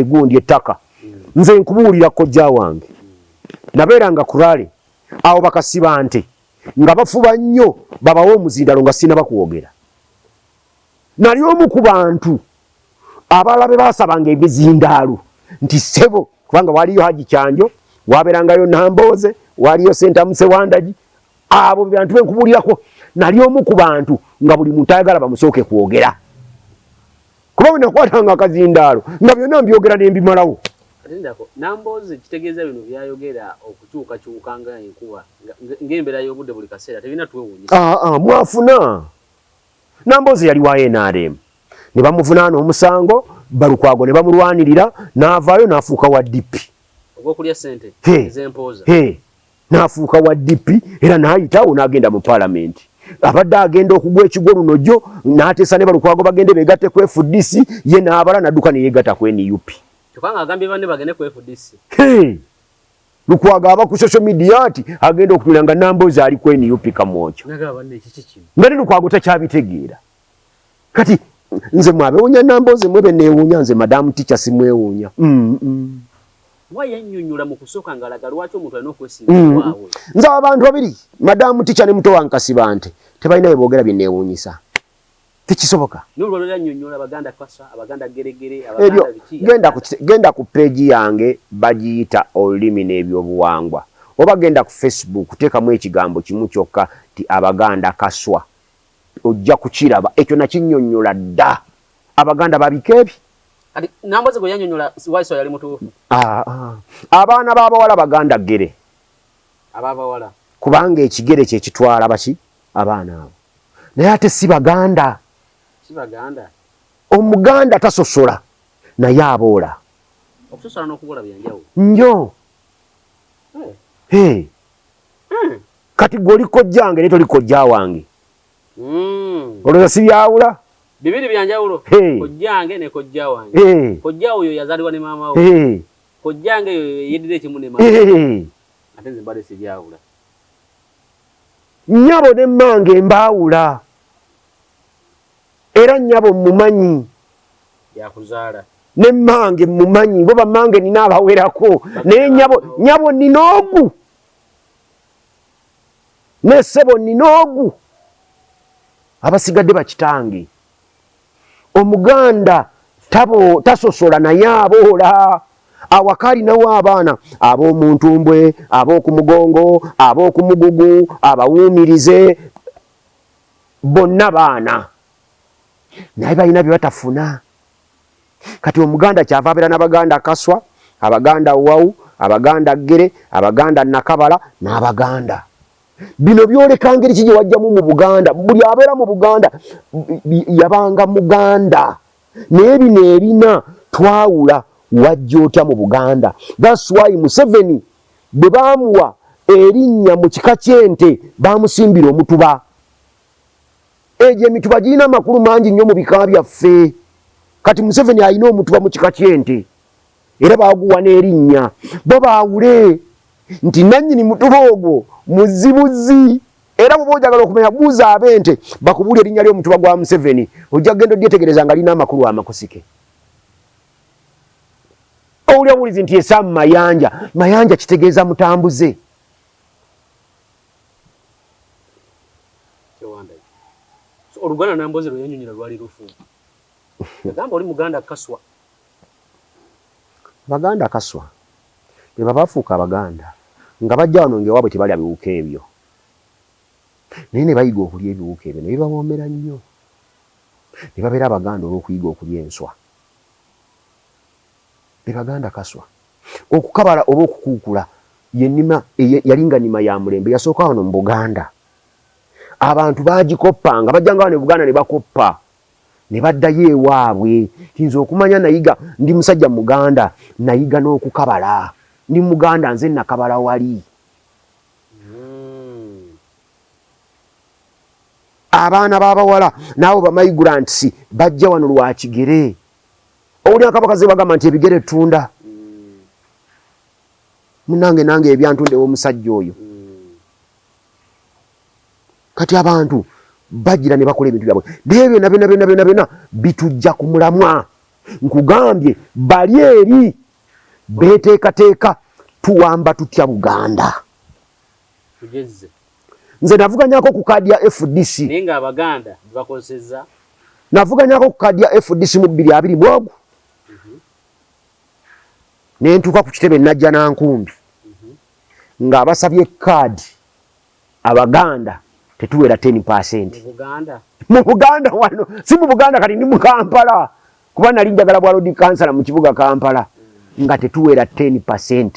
egundi ettaka. Nze nkubuulira kojja wange nabeeranga ku rally awo Bakasibante nga bafuba nnyo babawe omuzindaalo nga sinaba kwogera. Nali omu ku bantu abalala be baasabanga emizindaalo nti ssebo, kubanga waliyo Haji Kyanjo, wabeerangayo Nambooze, waliyo Ssentamu Ssewandagi, abo be bantu be nkubuulirako. Nali omu ku bantu nga buli muntu ayagala bamusooke kwogera, kuba bwe nakwatanga akazindaalo nga byonna mbyogera ne mbimalawo. Lindako, Nambooze kitegeeza bino by'ayogera okukyukakyuka nga enkuba, ng'embeera y'obudde buli kaseera tebirina twewuunyisa. Aa, mwafuna. Nambooze yali wa nrm ne bamuvunaana omusango, Balukwago ne bamulwanirira n'avaayo n'afuuka wa DP. Ogw'okulya ssente ez'empooza. N'afuuka wa DP era n'ayitawo n'agenda mu palamenti. Abadde agenda okugwa ekigwo luno jjo n'ateesa ne Balukwago bagende beegatte ku FDC, ye n'abala n'adduka ne yeegatta ku nup. Kyokka ng'agambye banne bagende ku FDC. Lukwago aba ku social media nti agenda okutunula nga Nambooze ali ku NUP Kamwokya, nga ne Lukwago takyabitegeera. Kati nze mwabewunya Nambooze mwe beneewuunya, nze madamu teacher simwewuunya. Wayannyonnyola mu kusooka ng'alaga lwaki omuntu alina okwesimba ewaabwe. Nze abo abantu babiri madamu teacher ne muto wange Kasibante tebalina bye boogera bye neewuunyisa. Tekisoboka. Ebyo genda ku page yange bagiyita olulimi n'ebyobuwangwa oba genda ku Facebook teekamu ekigambo kimu kyokka nti Abaganda Kaswa ojja kukiraba. Ekyo nakinnyonnyola dda. Abaganda babika ebi. Abaana b'abawala Baganda ggere. Kubanga ekigere kye kitwala baki abaana abo. Naye ate si Baganda. Si Baganda. Omuganda tasosola naye aboola. Okusosola n'okuboola bya njawulo. Nnyo. Hey. Kati gwe oli kojjange naye toli kojja wange. Olowooza sibyawula? Bibiri bya njawulo. Kojjange ne kojja wange. Kojja oyo yazaalibwa ne maama we. Kojjange oyo yeddira ekimu ne maama. Ate nze mbadde sibyawula. Nnyabo ne mmange mbaawula. Era nnyabo mmumanyi. Yakuzaala. Ne mmange mmumanyi. Bo bammange nina abawerako. Naye nnyabo, nnyabo nina ogu. Ne ssebo nina ogu. Abasigadde bakitange. Omuganda tabo tasosola naye aboola. Awaka alinawo abaana ab'omu ntumbwe, ab'oku mugongo, ab'oku mugugu, abawuumirize, bonna baana. Naye balina bye batafuna. Kati Omuganda kyava abeera n'Abaganda Kaswa, Abaganda Wawu, Abaganda Ggere, Abaganda Nakabala n'Abaganda. Bino byoleka ngeri ki gye wajjamu mu Buganda. Buli abeera mu Buganda yabanga Muganda. Naye bino ebina twawula wajja otya mu Buganda. That's why Museveni bwe baamuwa erinnya mu kika ky'ente baamusimbira omutuba. Egyo emituba girina amakulu mangi nnyo mu bika byaffe. Kati Museveni alina omutuba mu kika ky'ente era baaguwa n'erinnya. Bo baawule nti nannyini mutuba ogwo muzibuzi. Era bw'oba oyagala okumanya buuza ab'ente bakubuulire erinnya ly'omutuba gwa Museveni, ojja kugenda odyetegereza nga lirina amakulu amakusike. Owulira buwulizi nti Esaamu Mayanja. Mayanja kitegeeza mutambuze. Oluganda Nambooze lwe yanyonyola lwali lufu. Yagamba oli Muganda Kaswa. Abaganda Kaswa bwe baba bafuuka Abaganda nga bajja wano ng'ewaabwe tebalya biwuka ebyo naye ne bayiga okulya ebiwuka ebyo ne bibawoomera nnyo ne babeera Abaganda olw'okuyiga okulya enswa. Be Baganda Kaswa. Okukabala oba okukuukula ye nnima yali nga nnima ya mulembe yasooka wano mu Buganda. Abantu baagikoppanga, bajjanga wano e Buganda ne bakoppa ne baddayo ewaabwe. Nti nze okumanya nayiga ndi musajja Muganda nayiga n'okukabala. Ndi Muganda nze nakabala wali. Abaana b'abawala n'abo ba migrants bajja wano lwa kigere. Owulira nk'abakazi bagamba nti ebigere ttunda. Munnange nange ebyantunda ew'omusajja oyo. Kati abantu bagira ne bakola ebintu byabwe. Naye byonna byonna byonna byonna byonna bitujja ku mulamwa. Nkugambye bali eri beeteekateeka tuwamba tutya Buganda. Tugezze. Nze navuganyako ku kaadi ya FDC. Naye nga Abaganda bakozesezza. Navuganyako ku kaadi ya FDC mu 2020 ogu. Ne ntuuka ku kitebe Najjanankumbi. Ng'abasabye kaadi Abaganda tetuwera 10%. Mu Buganda? Mu Buganda wano, si mu Buganda kati ndi mu Kampala. Kuba nali njagala bwa Lord Kansala mu kibuga Kampala nga tetuwera 10%.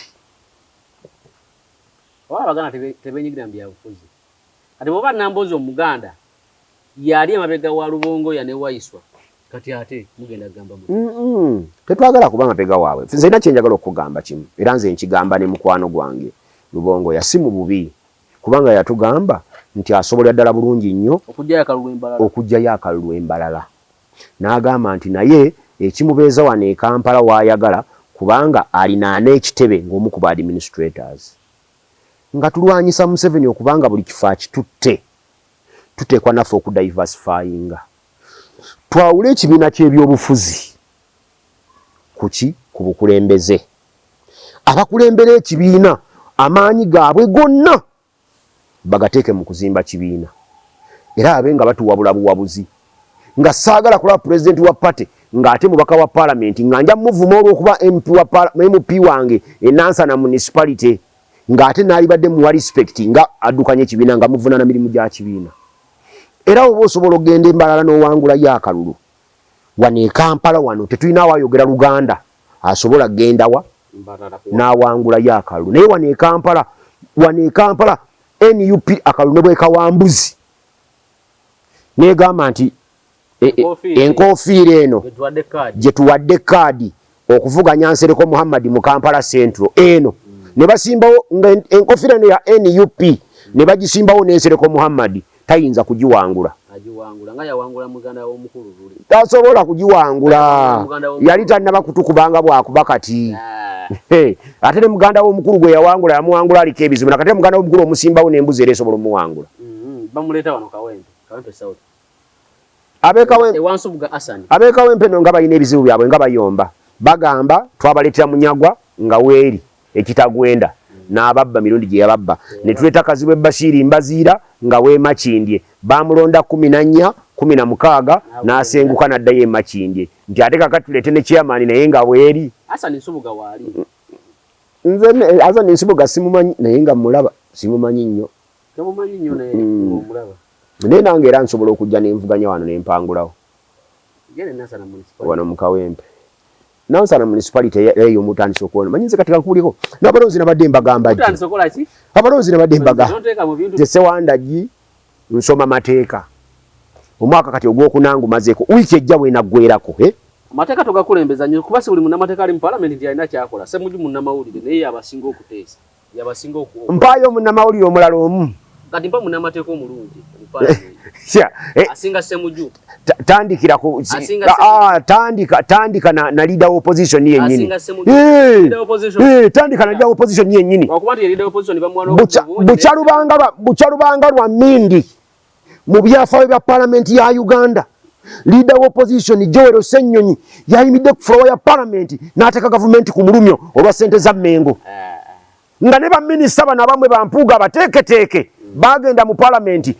Oba Abaganda tebenyigira mu byabufuzi. Kati bw'oba Nambooze Omuganda yali emabega wa Lubongoya ne Waiswa, kati ate mugenda kugamba mutya? Tetwagala kuba mabega waabwe. Nze nina kye njagala okukugamba kimu, era nze nkigamba ne mukwano gwange Lubongoya, si mu bubi, kubanga yatugamba nti asobolera ddala bulungi nnyo okuggyayo akalulu e Mbarara. N'agamba nti naye ekimubeeza wano e Kampala w'ayagala kubanga alinaane ekitebe ng'omu ku ba administrators. Nga tulwanyisa Museveni okuba nga buli kifo akitutte, tuteekwa naffe okudiversifyinga. Twawule ekibiina ky'ebyobufuzi ku ki? Ku bukulembeze. Abakulembera ekibiina amaanyi gaabwe gonna bagateeke mu kuzimba kibiina era babe nga batuwabula buwabuzi. Nga saagala kulaba pulezidenti wa party ng'ate mubaka wa palamenti nga nja muvuma olw'okuba MP wa MP wange e Nansana Municipality ng'ate naalibadde muwa respect nga addukanya ekibiina nga muvunaana mirimu gya kibiina. Era oba osobola okugenda e Mbarara n'owangulayo akalulu, wano e Kampala wano tetulina ayogera Luganda asobola kugenda wa n'awangulayo akalulu. Naye wano e Kampala, wano e Kampala NUP akalulu ne bwekawambuzi n'egamba nti Enkofiira eno gye tuwadde kaadi okuvuganya Nsereko Muhammad mu Kampala Central eno, ne basimbawo nga enkofiira eno ya NUP, ne bagisimbawo ne Nsereko Muhammad tayinza kugiwangula. Tasobola kugiwangula, yali tannaba kutukubanga bwakuba kati. Ate ne muganda w'omukulu gwe yawangula, yamuwangula aliko ebizibu. Nakati muganda w'omukulu omusimbawo n'embuzi era esobola omuwangula. Bamuleeta wano Kawempe, Kawempe South. Ab'e Kawempe no nga balina ebizibu byabwe, nga bayomba, bagamba twabaleetera Munyagwa nga weeri ekitagwenda n'ababba mirundi gye yababba, ne tuleeta Kazibwe Bashiri Mbaziira nga weemakindye, bamulonda 14 16 n'asenguka n'addayo emakindye nti ate kaka tuleete ne chairman naye nga weeri. Nze Hassan Nsubuga simumanyi, naye nga mulaba, simumanyi nnyo. Naye nange era nsobola okujja nenvuganya wano nempangulawo wano mu Kawempe, Nansana Municipality eyo mutandise okuwona. Manyi nze kati kankubuliko n'abalonzi nabadde mbagamba jjo, abalonzi nabadde mbaga nze Sewandagi nsoma mateeka omwaka kati ogwokuna ngumazeeko wiiki ejja wenaggwerako, eh? Amateeka togakulembeza nnyo, kuba si buli munnamateeka ali mu palamenti nti alina kyakola. Ssemuju munnamawulire, naye yabasinga okuteesa, yabasinga. Mpaayo munnamawulire omulala omu. Kati mpa munnamateeka omulungi mu palamenti asinga Ssemuju. Tandikira ku tandika tandika na leader opposition yennyini. Tandika na leader opposition yennyini. Bukyalubanga lwa mindi mu byafaayo bya palamenti ya Uganda, leader wa opposition Joel Ssenyonyi yayimidde ku floor ya palamenti n'ateeka gavumenti ku mulumyo olwa ssente za Mengo, nga ne baminisita bano abamwe bampuuga abateeketeeke bagenda mu palamenti.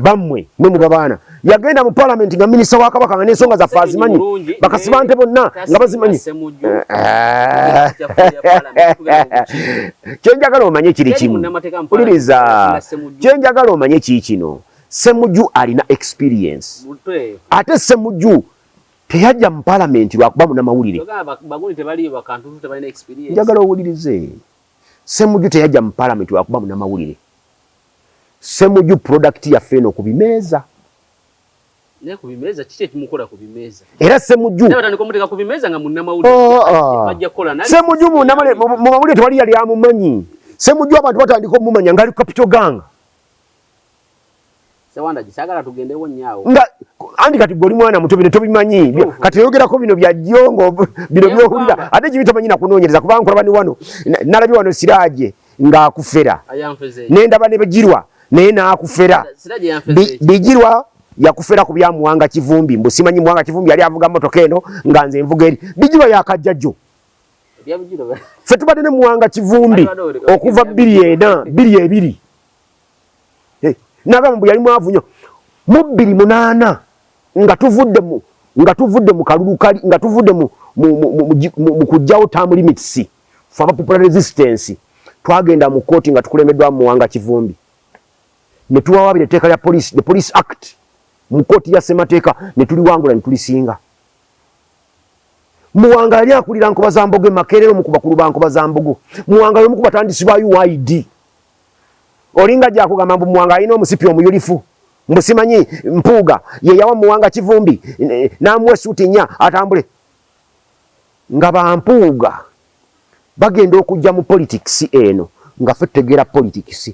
Bammwe mwe muba baana. Yagenda mu palamenti nga minisita wa Kabaka, nga n'ensonga zaffe azimanyi, bakasibante bonna nga bazimanyi. Kyenjagala omanye kiri kimu, uliriza, kyenjagala omanye kii kino: Ssemuju alina experience, ate Ssemuju teyajja mu palamenti lwakuba munamawulire. Njagala owulirize, Ssemuju teyajja mu palamenti lwakuba munamawulire. Ssemuju product yaffe eno ku bimeeza. Era Ssemuju, Ssemuju mu mawulire tewali yali amumanyi. Ssemuju abantu batandika omumanya ngaali Capital Gang. Nga andi kati gwe oli mwana muto, bino tobimanyi. Kati oyogerako bino bya jjongo, bino byowulira, ate kibi tomanyi nakunoonyereza, kubanga nkulaba ni wano, nalabye wano Siraje ng'akufera, nendaba ne Bigirwa naye n'akufera. Bigirwa yakufera ku bya Muwanga Kivumbi, mbu simanyi Muwanga Kivumbi yali avuga motoka eno nga nze nvuga eri. Bigirwa yakajjajjo. Ffe tubadde ne Muwanga Kivumbi okuva 2004, 2002. Nagamba mbu yali mwavu nnyo mu 2008, nga tuvudde mu kalulu kali, nga tuvudde mu kuggyawo term limits. Fe aba Popular Resistance twagenda mu kooti nga tukulembeddwa Muwanga Kivumbi, ne tuwawaabira etteeka lya police, the Police Act, mu kooti ya ssemateeka, ne tuliwangula ne tulisinga. Muwanga yali akulira Nkoba za Mbogo e Makerere, omu ku bakulu ba Nkoba za Mbogo. Muwanga y'omu ku batandisi ba UYD. Olinga gyakugamba mbu Muwanga alina omusipi omuyulifu, mbu simanyi Mpuuga ye yawa Muwanga Kivumbi n'amuwa essuuti nnya atambule. Nga bampuuga bagenda okujja mu politics eno, nga ffe tutegeera politics,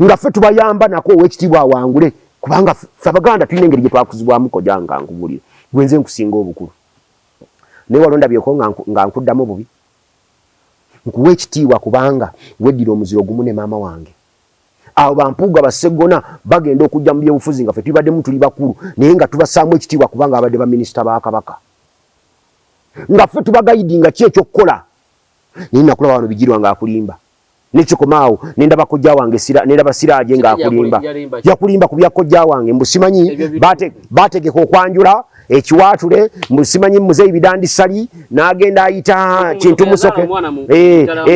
nga ffe tubayamba nako owekitiibwa awangule, kubanga ffe Abaganda tulina engeri gye twakuzibwamu. Koja nga nkubulire, gwe nze nkusinga obukulu, naye walondabyeko nga nkuddamu bubi. Nkuwa ekitiibwa kubanga weddira omuziro gumu ne maama wange. Abo bampuuga basseggona bagenda okujja mu byobufuzi nga ffe tubaddemu tuli bakulu, naye nga tubassaamu ekitiibwa kubanga babadde baminisita ba Kabaka, nga ffe tubagayidi nga ki ekyokukola. Naye nakulaba wano Bigirwa ng'akulimba, nekikomaawo nendaba kojja wange, nendaba Siraje ng'akulimba. Yakulimba ku bya kojja wange, mbu simanyi bategeka okwanjula ekiwaatule, mbu simanyi muzeeyi Bidandisali n'agenda ayita Kintu Musoke,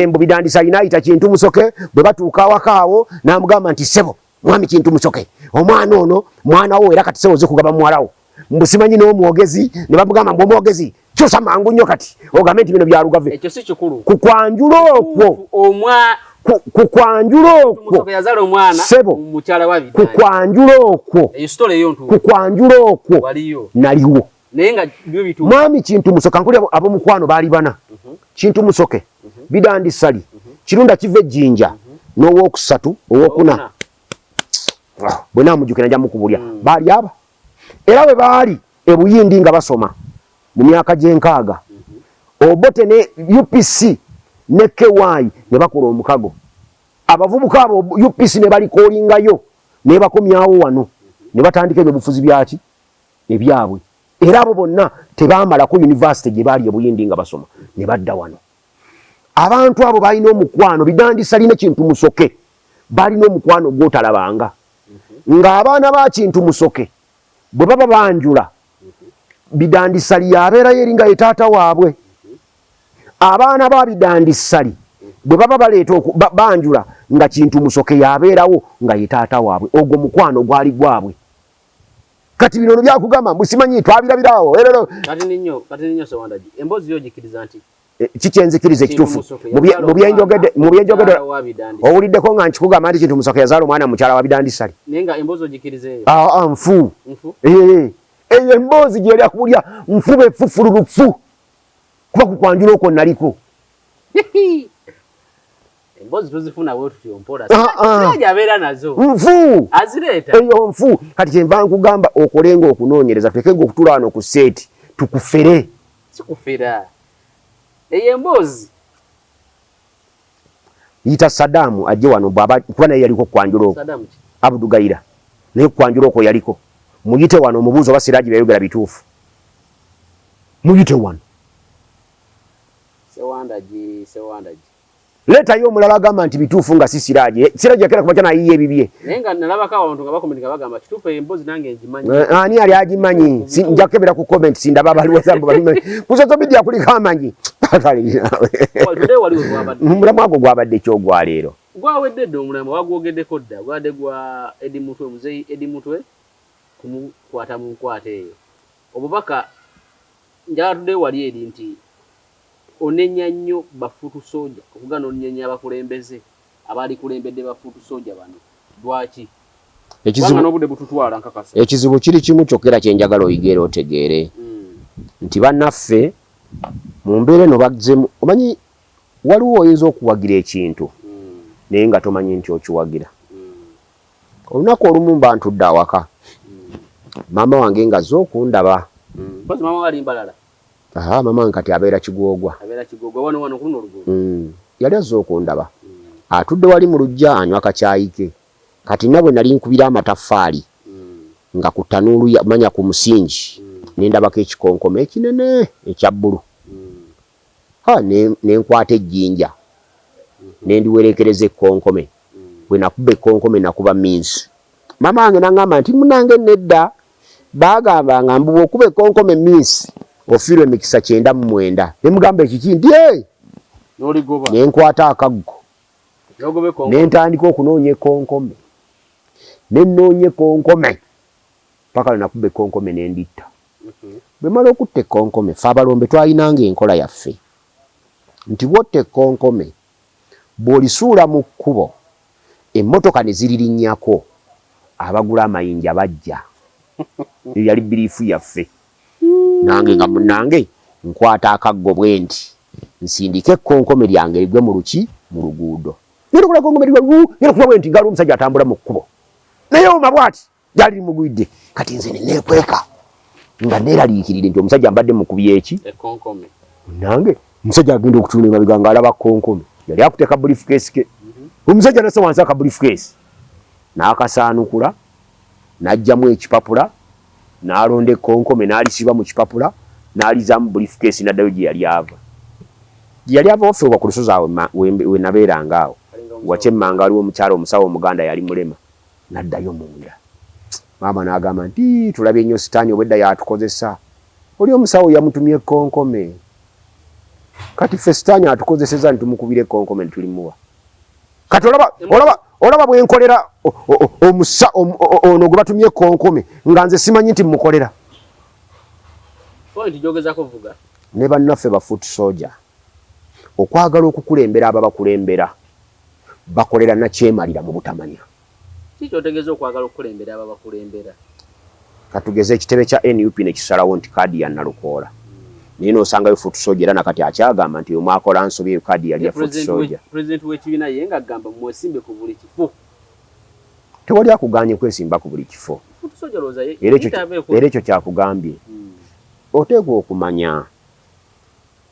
mbu Bidandisali n'ayita Kintu Musoke. Bwe batuuka awaka awo n'amugamba nti, "Ssebo mwami Kintu Musoke, omwana ono mwana wo, era kati ssebo oze kugaba muwalawo." Mbu simanyi n'omwogezi ne bamugamba mbu omwogezi kyusa mangu nnyo kati ogambe nti bino bya Lugave. Ekyo si kikulu. Ku kwanjula okwo ku kwanjula okwo sebo ku kwanjula okwo ku kwanjula okwo naliwo. Mwami Kintu Musoke ankuli ab'omukwano baali bana. Kintu Musoke, Bidandi Ssali, Kirunda Kiva Ejjinja n'owookusatu owookuna bwe naamujjukira nja mukubulya baali aba era bwe baali e Buyindi nga basoma mu myaka gy'enkaaga Obote ne UPC ne KY ne bakola omukago abavubuka abo UPC ne balikoolingayo ne bakomyawo wano ne batandika ebyobufuzi byaki ebyabwe era abo bonna tebaamalako yunivasite gye baali e Buyindi nga basoma ne badda wano. Abantu abo balina omukwano, Bidandi Ssali ne Kintu Musoke balina omukwano gwotalabanga ng'abaana ba Kintu Musoke bwe baba banjula Bidandi Ssali yabeerayo eri nga ye taata waabwe. Abaana ba Bidandi Ssali bwe baba baleeta banjula nga Kintu Musoke yabeerawo nga ye taata waabwe. Ogwo mukwano gwali gwabwe. Kati bino byakugamba mbu simanyi twabirabirawo. Kati ninyo, kati ninyo Sewandagi, emboozi yo ogikiriza nti Kikyenzikiriza ekituufu mu byenjogedde mu byenjogedde owuliddeko nga nkikugamba nti Kintu Musoke yazaala omwana mukyala wa Bidandi Ssali. Naye nga emboozi ogikiriza eyo? Ah, nfu. Nfu? Eh, eyo emboozi gye yali akubulya nfu be ffufululufu kuba ku kwanjula okwo naliko. Emboozi tuzifuna bwe tutyo mpola. Siraje abeera nazo. Nfu. Azireeta. Eyo nfu. Kati kyenva nkugamba okolenga okunoonyereza tuleke okutuula wano ku seeti tukufere. Sikufera. Eyo emboozi. Yita Saddam ajje wano bw'aba kuba naye yaliko kwanjula okwo. Saddam ki? Abdu Gaira naye kwanjula okwo yaliko. Muyite wano omubuuze oba Siraji byayogera bituufu. Muyite wano. Sewandagi, Sewandagi. Leetayo omulala agamba nti bituufu nga si Siraje. Siraje yakera kumakya n'ayiiya ebibye. Naye nga nalabako abantu nga bakomentinga bagamba kituufu eyo emboozi nange ngimanyi. Ani yali agimanyi? Nja kukebera ku comment sindaba abaliwo mbu babimanyi. Ku social media kuliko amanyi. Omulamwa gwo gwabadde ki ogwa leero? Gwawedde dda omulamwa wagwogeddeko dda gwabadde gwa Eddie Mutwe, muzeeyi Eddie Mutwe kumukwata mu nkwata eyo. Obubaka njagala tuddeyo wali eri nti onenya nnyo ba foot soldier okugaana onenya abakulembeze abaalikulembedde ba foot soldier bano lwaki? Kubanga n'obudde bututwala nkakasa. Ekizibu kiri kimu kyokka era kye njagala oyige era otegeere nti bannaffe mu mbeera eno bazzeemu omanyi waliwo oyinza okuwagira ekintu naye nga tomanyi nti okiwagira. Olunaku olumu mba ntudde awaka maama wange ng'azze okundaba. Mpozi maama wo ali Mbarara? Ahaa maama wange kati abeera Kigwogwa. Abeera Kigwogwa wano wano ku luno oluguudo? Yali azze okundaba. Atudde wali mu luggya anywa kacaayi ke. Kati nna bwe nali nkubira amataffaali nga ku ttanuulu ya, manya ku musingi ne ndabako ekikonkome ekinene ekya bbulu. Ha, ne, ne nkwata ejjinja ne ndiwereekereza ekkonkome. Bwe nakuba ekkonkome nakuba minsi. Maama wange n'aŋŋamba nti, Munnange nedda, baagambanga mbu bw'okuba ekkonkome minsi ofiirwa emikisa 99. Ne mugamba ekiki? Nti, Hee! N'oligoba. Ne nkwata akaggo N'ogoba ekkonkome. Ne ntandika okunoonya ekkonkome. Ne nnoonya ekkonkome paka lwe nakuba ekkonkome ne nditta. Bwe mmala okutta ekkonkome, ffe abalombe twalinanga enkola yaffe nti bw'otta ekkonkome, bw'olisuula mu kkubo emmotoka ne ziririnnyako, abagula amayinja bajja. Eyo yali biriifu yaffe. Nange nga munnange nkwata akaggo bwenti nsindike ekkonkome lyange ligwe mu luki? Mu luguudo. Ngenda okulaba ekkonkome ligwa, ngenda okuba bwenti nga waliwo omusajja atambula mu kkubo naye oma bw'ati. Lyali limugwidde. Kati nze ne neekweka nga neeraliikirire nti omusajja mbadde mukubye eki? Ekkonkome. Munnange omusajja agenda okutunula emabega ng'alaba kkonkome. Yali akutte ka briefcase ke. Omusajja n'assa wansi aka briefcase n'akasaanukula, n'aggyamu ekipapula, n'alonda ekkonkome n'alisiba mu kipapula, n'alizaamu briefcase n'addayo gye yali ava. Gye yali ava waffe wa ku lusozi awo we nabeeranga awo. Wakyemmanga waliwo omukyala omusawo Omuganda yali mulema. N'addayo munda. Maama n'agamba nti, Tulabye nnyo sitaani obwedda y'atukozesa. Oli omusawo yamutumye ekkonkome. Kati ffe sitaani atukozesezza ne tumukubira ekkonkome ne tulimuwa. Kati olaba, olaba, olaba bwe nkolera omusa, ono gwe batumye ekkonkome nga nze simanyi nti mmukolera. Point gy'ogezaako vuga. Ne bannaffe ba foot soldier okwagala okukulembera ababakulembera bakolera nakyemalira mu butamanya. Ki ky'otegeeza okwagala okukulembera ababakulembera? Katugeze ekitebe kya nup ne kisalawo nti kaadi ya Nalukoola naye n'osangayo foot soldier era nakati akyagamba nti eyo mwakola nsobi eyo kaadi yali ya foot soldier. President w'ekibiina ye ng'agamba mwesimbe ku buli kifo. Tewali akugaanye kwesimba ku buli kifo. Era ekyo kyakugambye. Oteekwa okumanya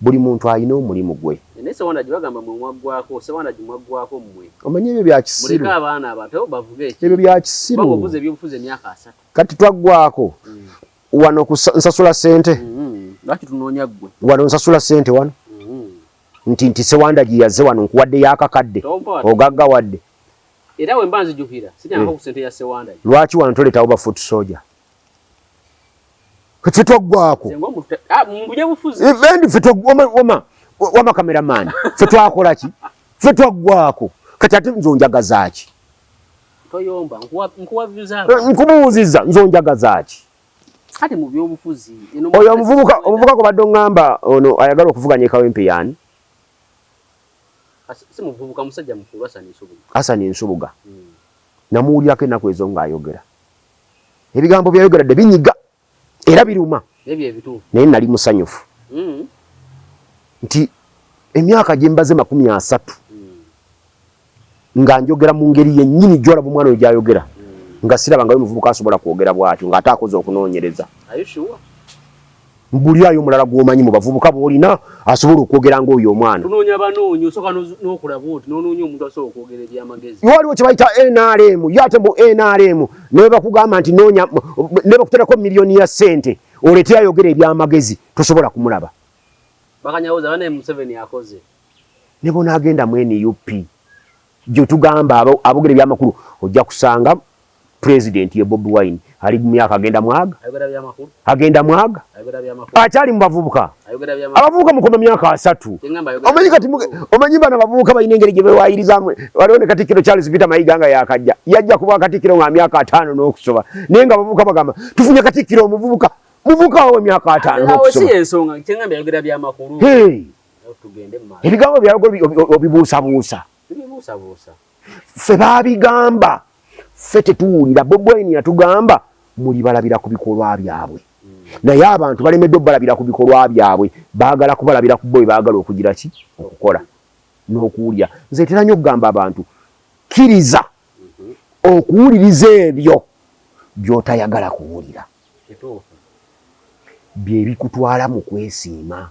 buli muntu alina omulimu gwe. Naye Ssewandagi bagamba mwe mwaggwaako, Ssewandagi mwaggwaako mmwe. Omanyi ebyo bya kisiru. Muleke abaana abato bavuge eki. Ebyo bya kisiru. Kubanga ovuze ebyobufuzi emyaka 30. Kati twaggwaako. Wano nsasula ssente. Lwaki tunoonya ggwe? Wano nsasula ssente wano. Nti Ssewandagi yazze wano nkuwaddeyo akakadde. Ogaggawadde. Era bwe mba nzijukira siryangako ku ssente ya Ssewandagi. Lwaki wano toleetawo ba foot soldier? Ffe twaggwaako. Ffe wama cameraman. Ffe twakola ki? Ffe twaggwaako. Kati ate nze onjagaza ki? Toyomba, nkubuuzizza nze onjagaza ki? Kati mu byobufuzi oyo omuvubuka gwe badde oŋŋamba ono ayagala okuvuganya e Kawempe y'ani? Si muvubuka, musajja mukulu, Hassan Nsubuga. Hassan Nsubuga. Namuwulirako ennaku ezo ng'ayogera. Ebigambo by'ayogera dde binyiga era biruma. Naye nali musanyufu. Nti emyaka gye mbaze 30 nga njogera mu ngeri yennyini gy'olaba omwana oyo gy'ayogera. Nga sirabangayo omuvubuka asobola kwogera bw'atyo ng'ate akoze okunoonyereza. Mbulirayo omulala gw'omanyi mu bavubuka b'olina asobola okwogera ng'oyo omwana. Tunoonya banoonya, osooka n'okulaba oti n'onoonya omuntu asobola okwogera ebyamagezi. Waliwo kye bayita NRM, yo ate mu NRM ne bakugamba nti noonya, ne bakuterako miliyoni ya ssente oleete ayogera ebyamagezi, tosobola kumulaba. Bakanyawoza bane Museveni akoze. Ne bw'onaagenda mu NUP gye tugamba abogera ebyamakulu ojja kusanga president ye Bobi Wine ali mu myaka agenda mwaga. Agenda mwaga. Akyali mu bavubuka. Abavubuka mukoma myaka 30. Omanyi kati omanyi bano abavubuka balina engeri gye beewayirizaamu. Waliwo ne Katikkiro Charles Peter Mayiga nga yakajja. Yajja kuba Katikkiro nga myaka 5 n'okusoba. Naye nga abavubuka bagamba tufunye Katikkiro omuvubuka. Muvubuka wawe myaka 5 n'okusoba. Si ensonga kye ngambye ayogera byamakulu. Ebigambo byayogera obibuusabuusa. Ffe baabigamba. Ffe tetuwulira. Bobi Wine yatugamba mulibalabira ku bikolwa byabwe. Naye abantu balemeddwa okubalabira ku bikolwa byabwe, baagala kubalabira ku bo bye baagala okugira ki? Okukola n'okuwulira. Nze ntera nnyo okugamba abantu, kkiriza okuwuliriza ebyo by'otayagala kuwulira. Bye bikutwala mu kwesiima.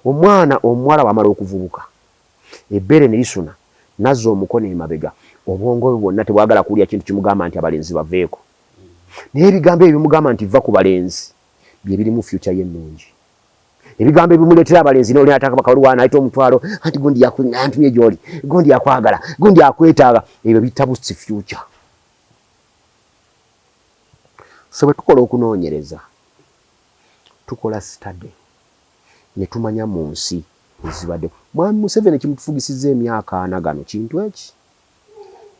Omwana omuwala bw'amala okuvubuka, ebbeere ne lisuna, n'azza omukono emabega, obwongo bwe bwonna tebwagala kuwulira kintu kimugamba nti abalenzi baveeko. Naye ebigambo ebyo bimugamba nti vva ku balenzi bye birimu future ye ennungi. Ebigambo ebimuleetera abalenzi n'oli n'atakabaka n'ayita omutwalo anti gundi yantumye gy'oli, gundi akwagala, gundi akwetaaga, ebyo bitta bussi future. Ffe bwe tukola okunoonyereza, tukola study ne tumanya mu nsi ezibadde. Mwami Museveni kimutufugisizza emyaka 40 gano kintu eki?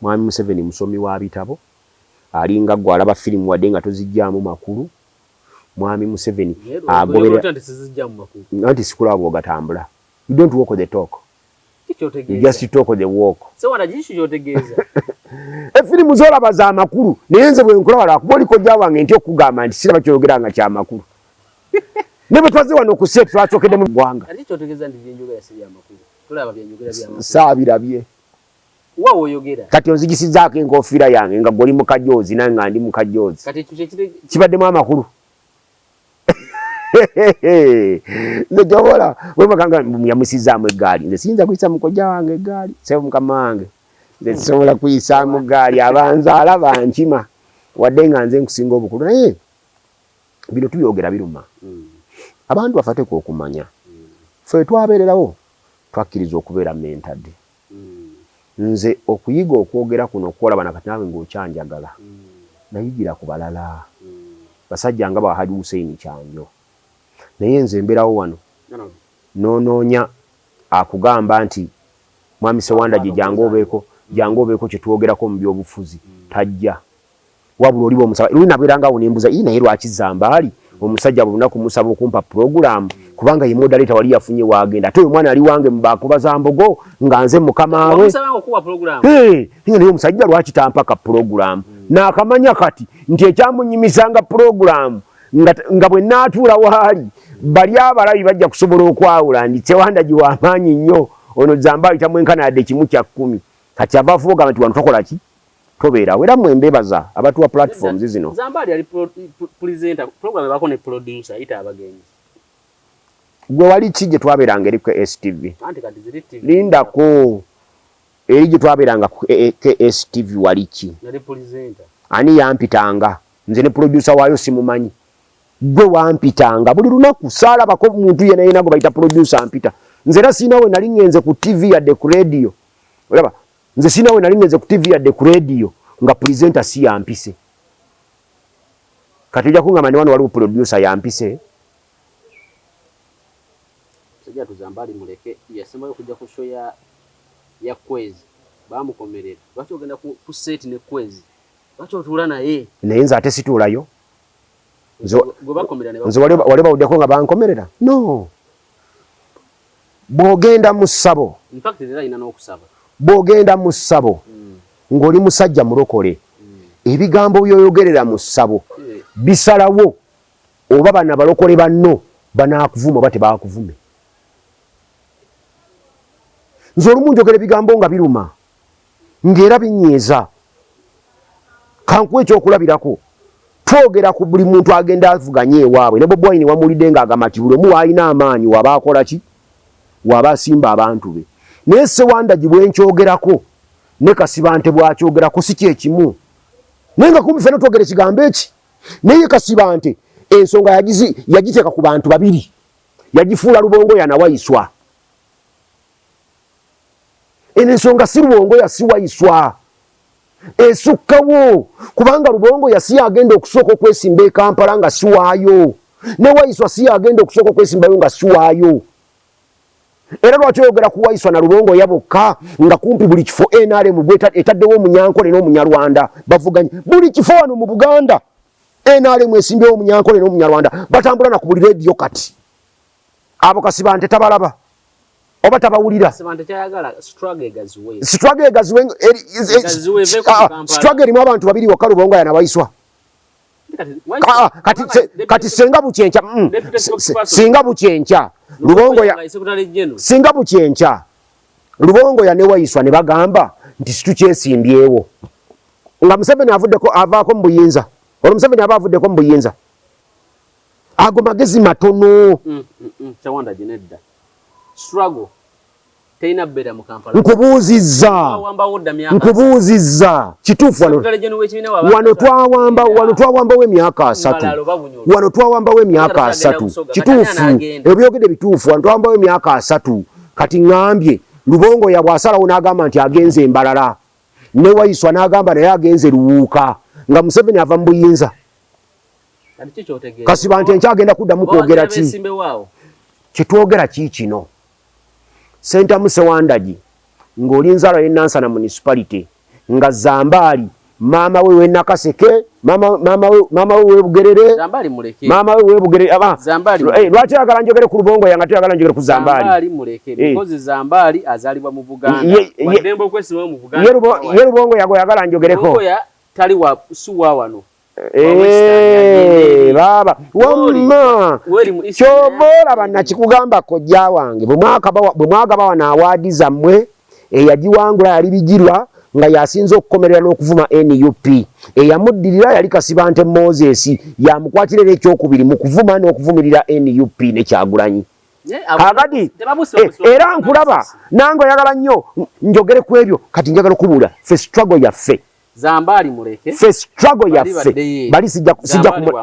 Mwami Museveni musomi wa bitabo, alinga ggwe alaba firimu wadde nga toziggyaamu makulu. Mwami Museveni agoberera anti sikulaba bw'ogatambula. You don't walk the talk. You just talk the walk. Efirimu z'olaba za makulu naye nze bwe nkulaba lwakuba oli kojja wange ntya okukugamba nti siraba ky'oyogera nga kya makulu. Ne bwe twazze wano ku set twasookedde mu ggwanga. Saabirabye. Kati onzigisizzaako enkofiira yange nga ggwe oli mu kajoozi nange nga ndi mu kajoozi. Kibaddemu amakulu. Nze kyobola webakanga yamusizaamu eggaali nze siyinza kuyisa mukojja wange eggaali sebo mukama wange nze sisobola kuyisaamu ggaali abanzaala bankima wadde nga nze nkusinga obukulu naye bino tubyogera biruma. Abantu baffe ateekwa okumanya ffe twabeererawo twakkiriza okubeera mentored. Nze okuyiga okwogera kuno kwolaba nakati naawe ng'okyanjagala nayigira ku balala basajja nga ba Hajji Hussein Kyanjo naye nze mbeerawo wano n'onoonya akugamba nti Mwami Ssewandagi jangu obeeko jangu obeeko kye twogerako mu byobufuzi tajja wabula oli bw'omusaba luli nabeeranga awo ne mbuuza ii naye lwaki Zambaali Omusajja buli lunaku musaba okumpa pulogulaamu kubanga ye moderator wali yafunye waagenda, ate oyo omwana ali wange mu bakubaza mbogo nga nze mukama we. Naye omusajja lwaki tampa ka pulogulaamu? Naakamanya kati nti ekyamunyimisanga pulogulaamu nga bwe naatuula waali bali abalabi bajja kusobola okwawula nti Ssewandagi w'amaanyi nnyo, ono Zambaali tamwenkana yadde 1/10. Kati ava afuba ogamba nti wano tokola ki, tobeerawo. Era mmwe mbeebaza abatuwa platforms zino. Zambaali ali presenter, program ebako ne producer ayita abagenyi. Gwe wali ki gye twabeeranga eri ku KSTV? Anti kati ziri TV. Lindako, eri gye twabeeranga ku KSTV wali ki? Nali presenter. Ani yampitanga? Nze ne producer waayo simumanyi. Gwe wampitanga buli lunaku, saalabako muntu yena yena gwe bayita producer ampita. Nze era sirina we nali ngenze ku TV yadde ku radio. Olaba, nze sirina we nali ngenze ku TV yadde ku radio nga presenter si yampise. Kati ojja kungamba ne wano waliwo producer yampise. Musajja Tuzambaali muleke, yasembayo okujja ku show ya Kwezi baamukomerera. Lwaki ogenda ku set ne Kwezi? Lwaki otuula naye? Naye nze ate situulayo. Nze wali bawuddeko nga bankomerera? No. Bw'ogenda mu ssabo, bw'ogenda mu ssabo ng'oli musajja mulokole, ebigambo by'oyogerera mu ssabo bisalawo oba bano abalokole banno banaakuvuma oba tebaakuvume. Nze olumu njogera ebigambo nga biruma ng'era binyiiza. Kankuwe ekyokulabirako. Twogera ku buli muntu agenda avuganye ewaabwe, ne Bobi Wine wamuwulidde ng'agamba nti buli omu w'alina amaanyi waba akola ki, waba asimba abantu be. Naye Ssewandagi bwe nkyogerako ne Kasibante bw'akyogerako si kye kimu, naye nga kumpi ffenna twogera ekigambo eki. Naye Kasibante ensonga yagiteeka ku bantu babiri, yagifuula Lubongoya na Waiswa. Eno ensonga si Lubongoya si Waiswa, esukkawo, kubanga Lubongoya si yagenda okusooka okwesimba e Kampala nga si waayo, ne Waiswa si yagenda okusooka okwesimbayo nga si waayo. Era lwaki oyogera ku Waiswa na Lubongoya bokka nga kumpi buli kifo NRM etaddewo Omunyankole n'Omunyarwanda bavuganye buli kifo wano mu Buganda? NRM esimbyewo Omunyankole n'Omunyarwanda, batambula na ku buli rediyo. Kati abo Kasibante tabalaba oba tabawulira? Struggle egaziwe, struggle erimu abantu babiri wokka, Lubongoya na Waiswa. Kati senga bukyenkya, singa bukyenkya Lubongoya, singa bukyenkya Lubongoya ne Waiswa ne bagamba nti situkyesimbyewo, nga Museveni avuddeko, avaako mu buyinza, olwo Museveni aba avuddeko mu buyinza. Ago magezi matono. Nkubuuzizza, nkubuuzizza kituufu. Wano twawamba, wano twawambawo emyaka 30, wano twawambawo emyaka 30. Kituufu, ebyogedde bituufu. Wano twawambawo emyaka 30. Kati ŋŋambye Lubongoya bw'asalawo n'agamba nti agenze Mbarara, ne Waiswa n'agamba naye agenze Luwuuka, nga Museveni ava mu buyinza. Kasibante nkyagenda kuddamu kwogera ki? Kyetwogera ki kino? Ssentamu Ssewandagi ng'oli nzaalwa y'e Nansana Municipality, nga Zambaali maama we w'e Nakaseke, maama we w'e Bugerere, maama we w'e Bugerere. Lwaki oyagala njogere ku Lubongoya nga toyagala njogere ku Zambaali? Ye Lubongoya gw'oyagala njogereko. Baaba wamma kyova olaba nakikugamba kojja wange, bwe mwagaba wano awaadi zammwe, eyagiwangula yali Bigirwa nga yasinze okukomerera n'okuvuma NUP. Eyamuddirira yali Kasibante Moses, yamukwatira era ekyokubiri mu kuvuma n'okuvumirira NUP ne Kyagulanyi. Kakati era nkulaba nange oyagala nnyo njogere ku ebyo. Kati njagala okubuula, ffe struggle yaffe, Zambaali muleke. Ffe struggle yaffe, bali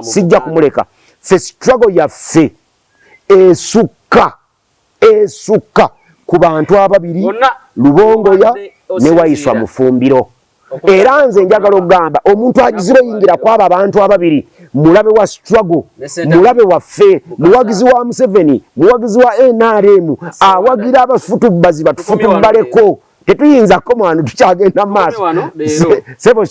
sijja kumuleka. Ffe struggle yaffe esukka ku bantu ababiri, Lubongoya ne Waiswa Mufumbiro. Era nze njagala okugamba omuntu agizira oyingira kwabo abantu ababiri, mulabe wa struggle, mulabe waffe, muwagizi wa Museveni, muwagizi wa NRM, awagira abafutubbazi batufutubbaleko. Tetuyinza kukoma wano, tukyagenda mu maaso. Sebo.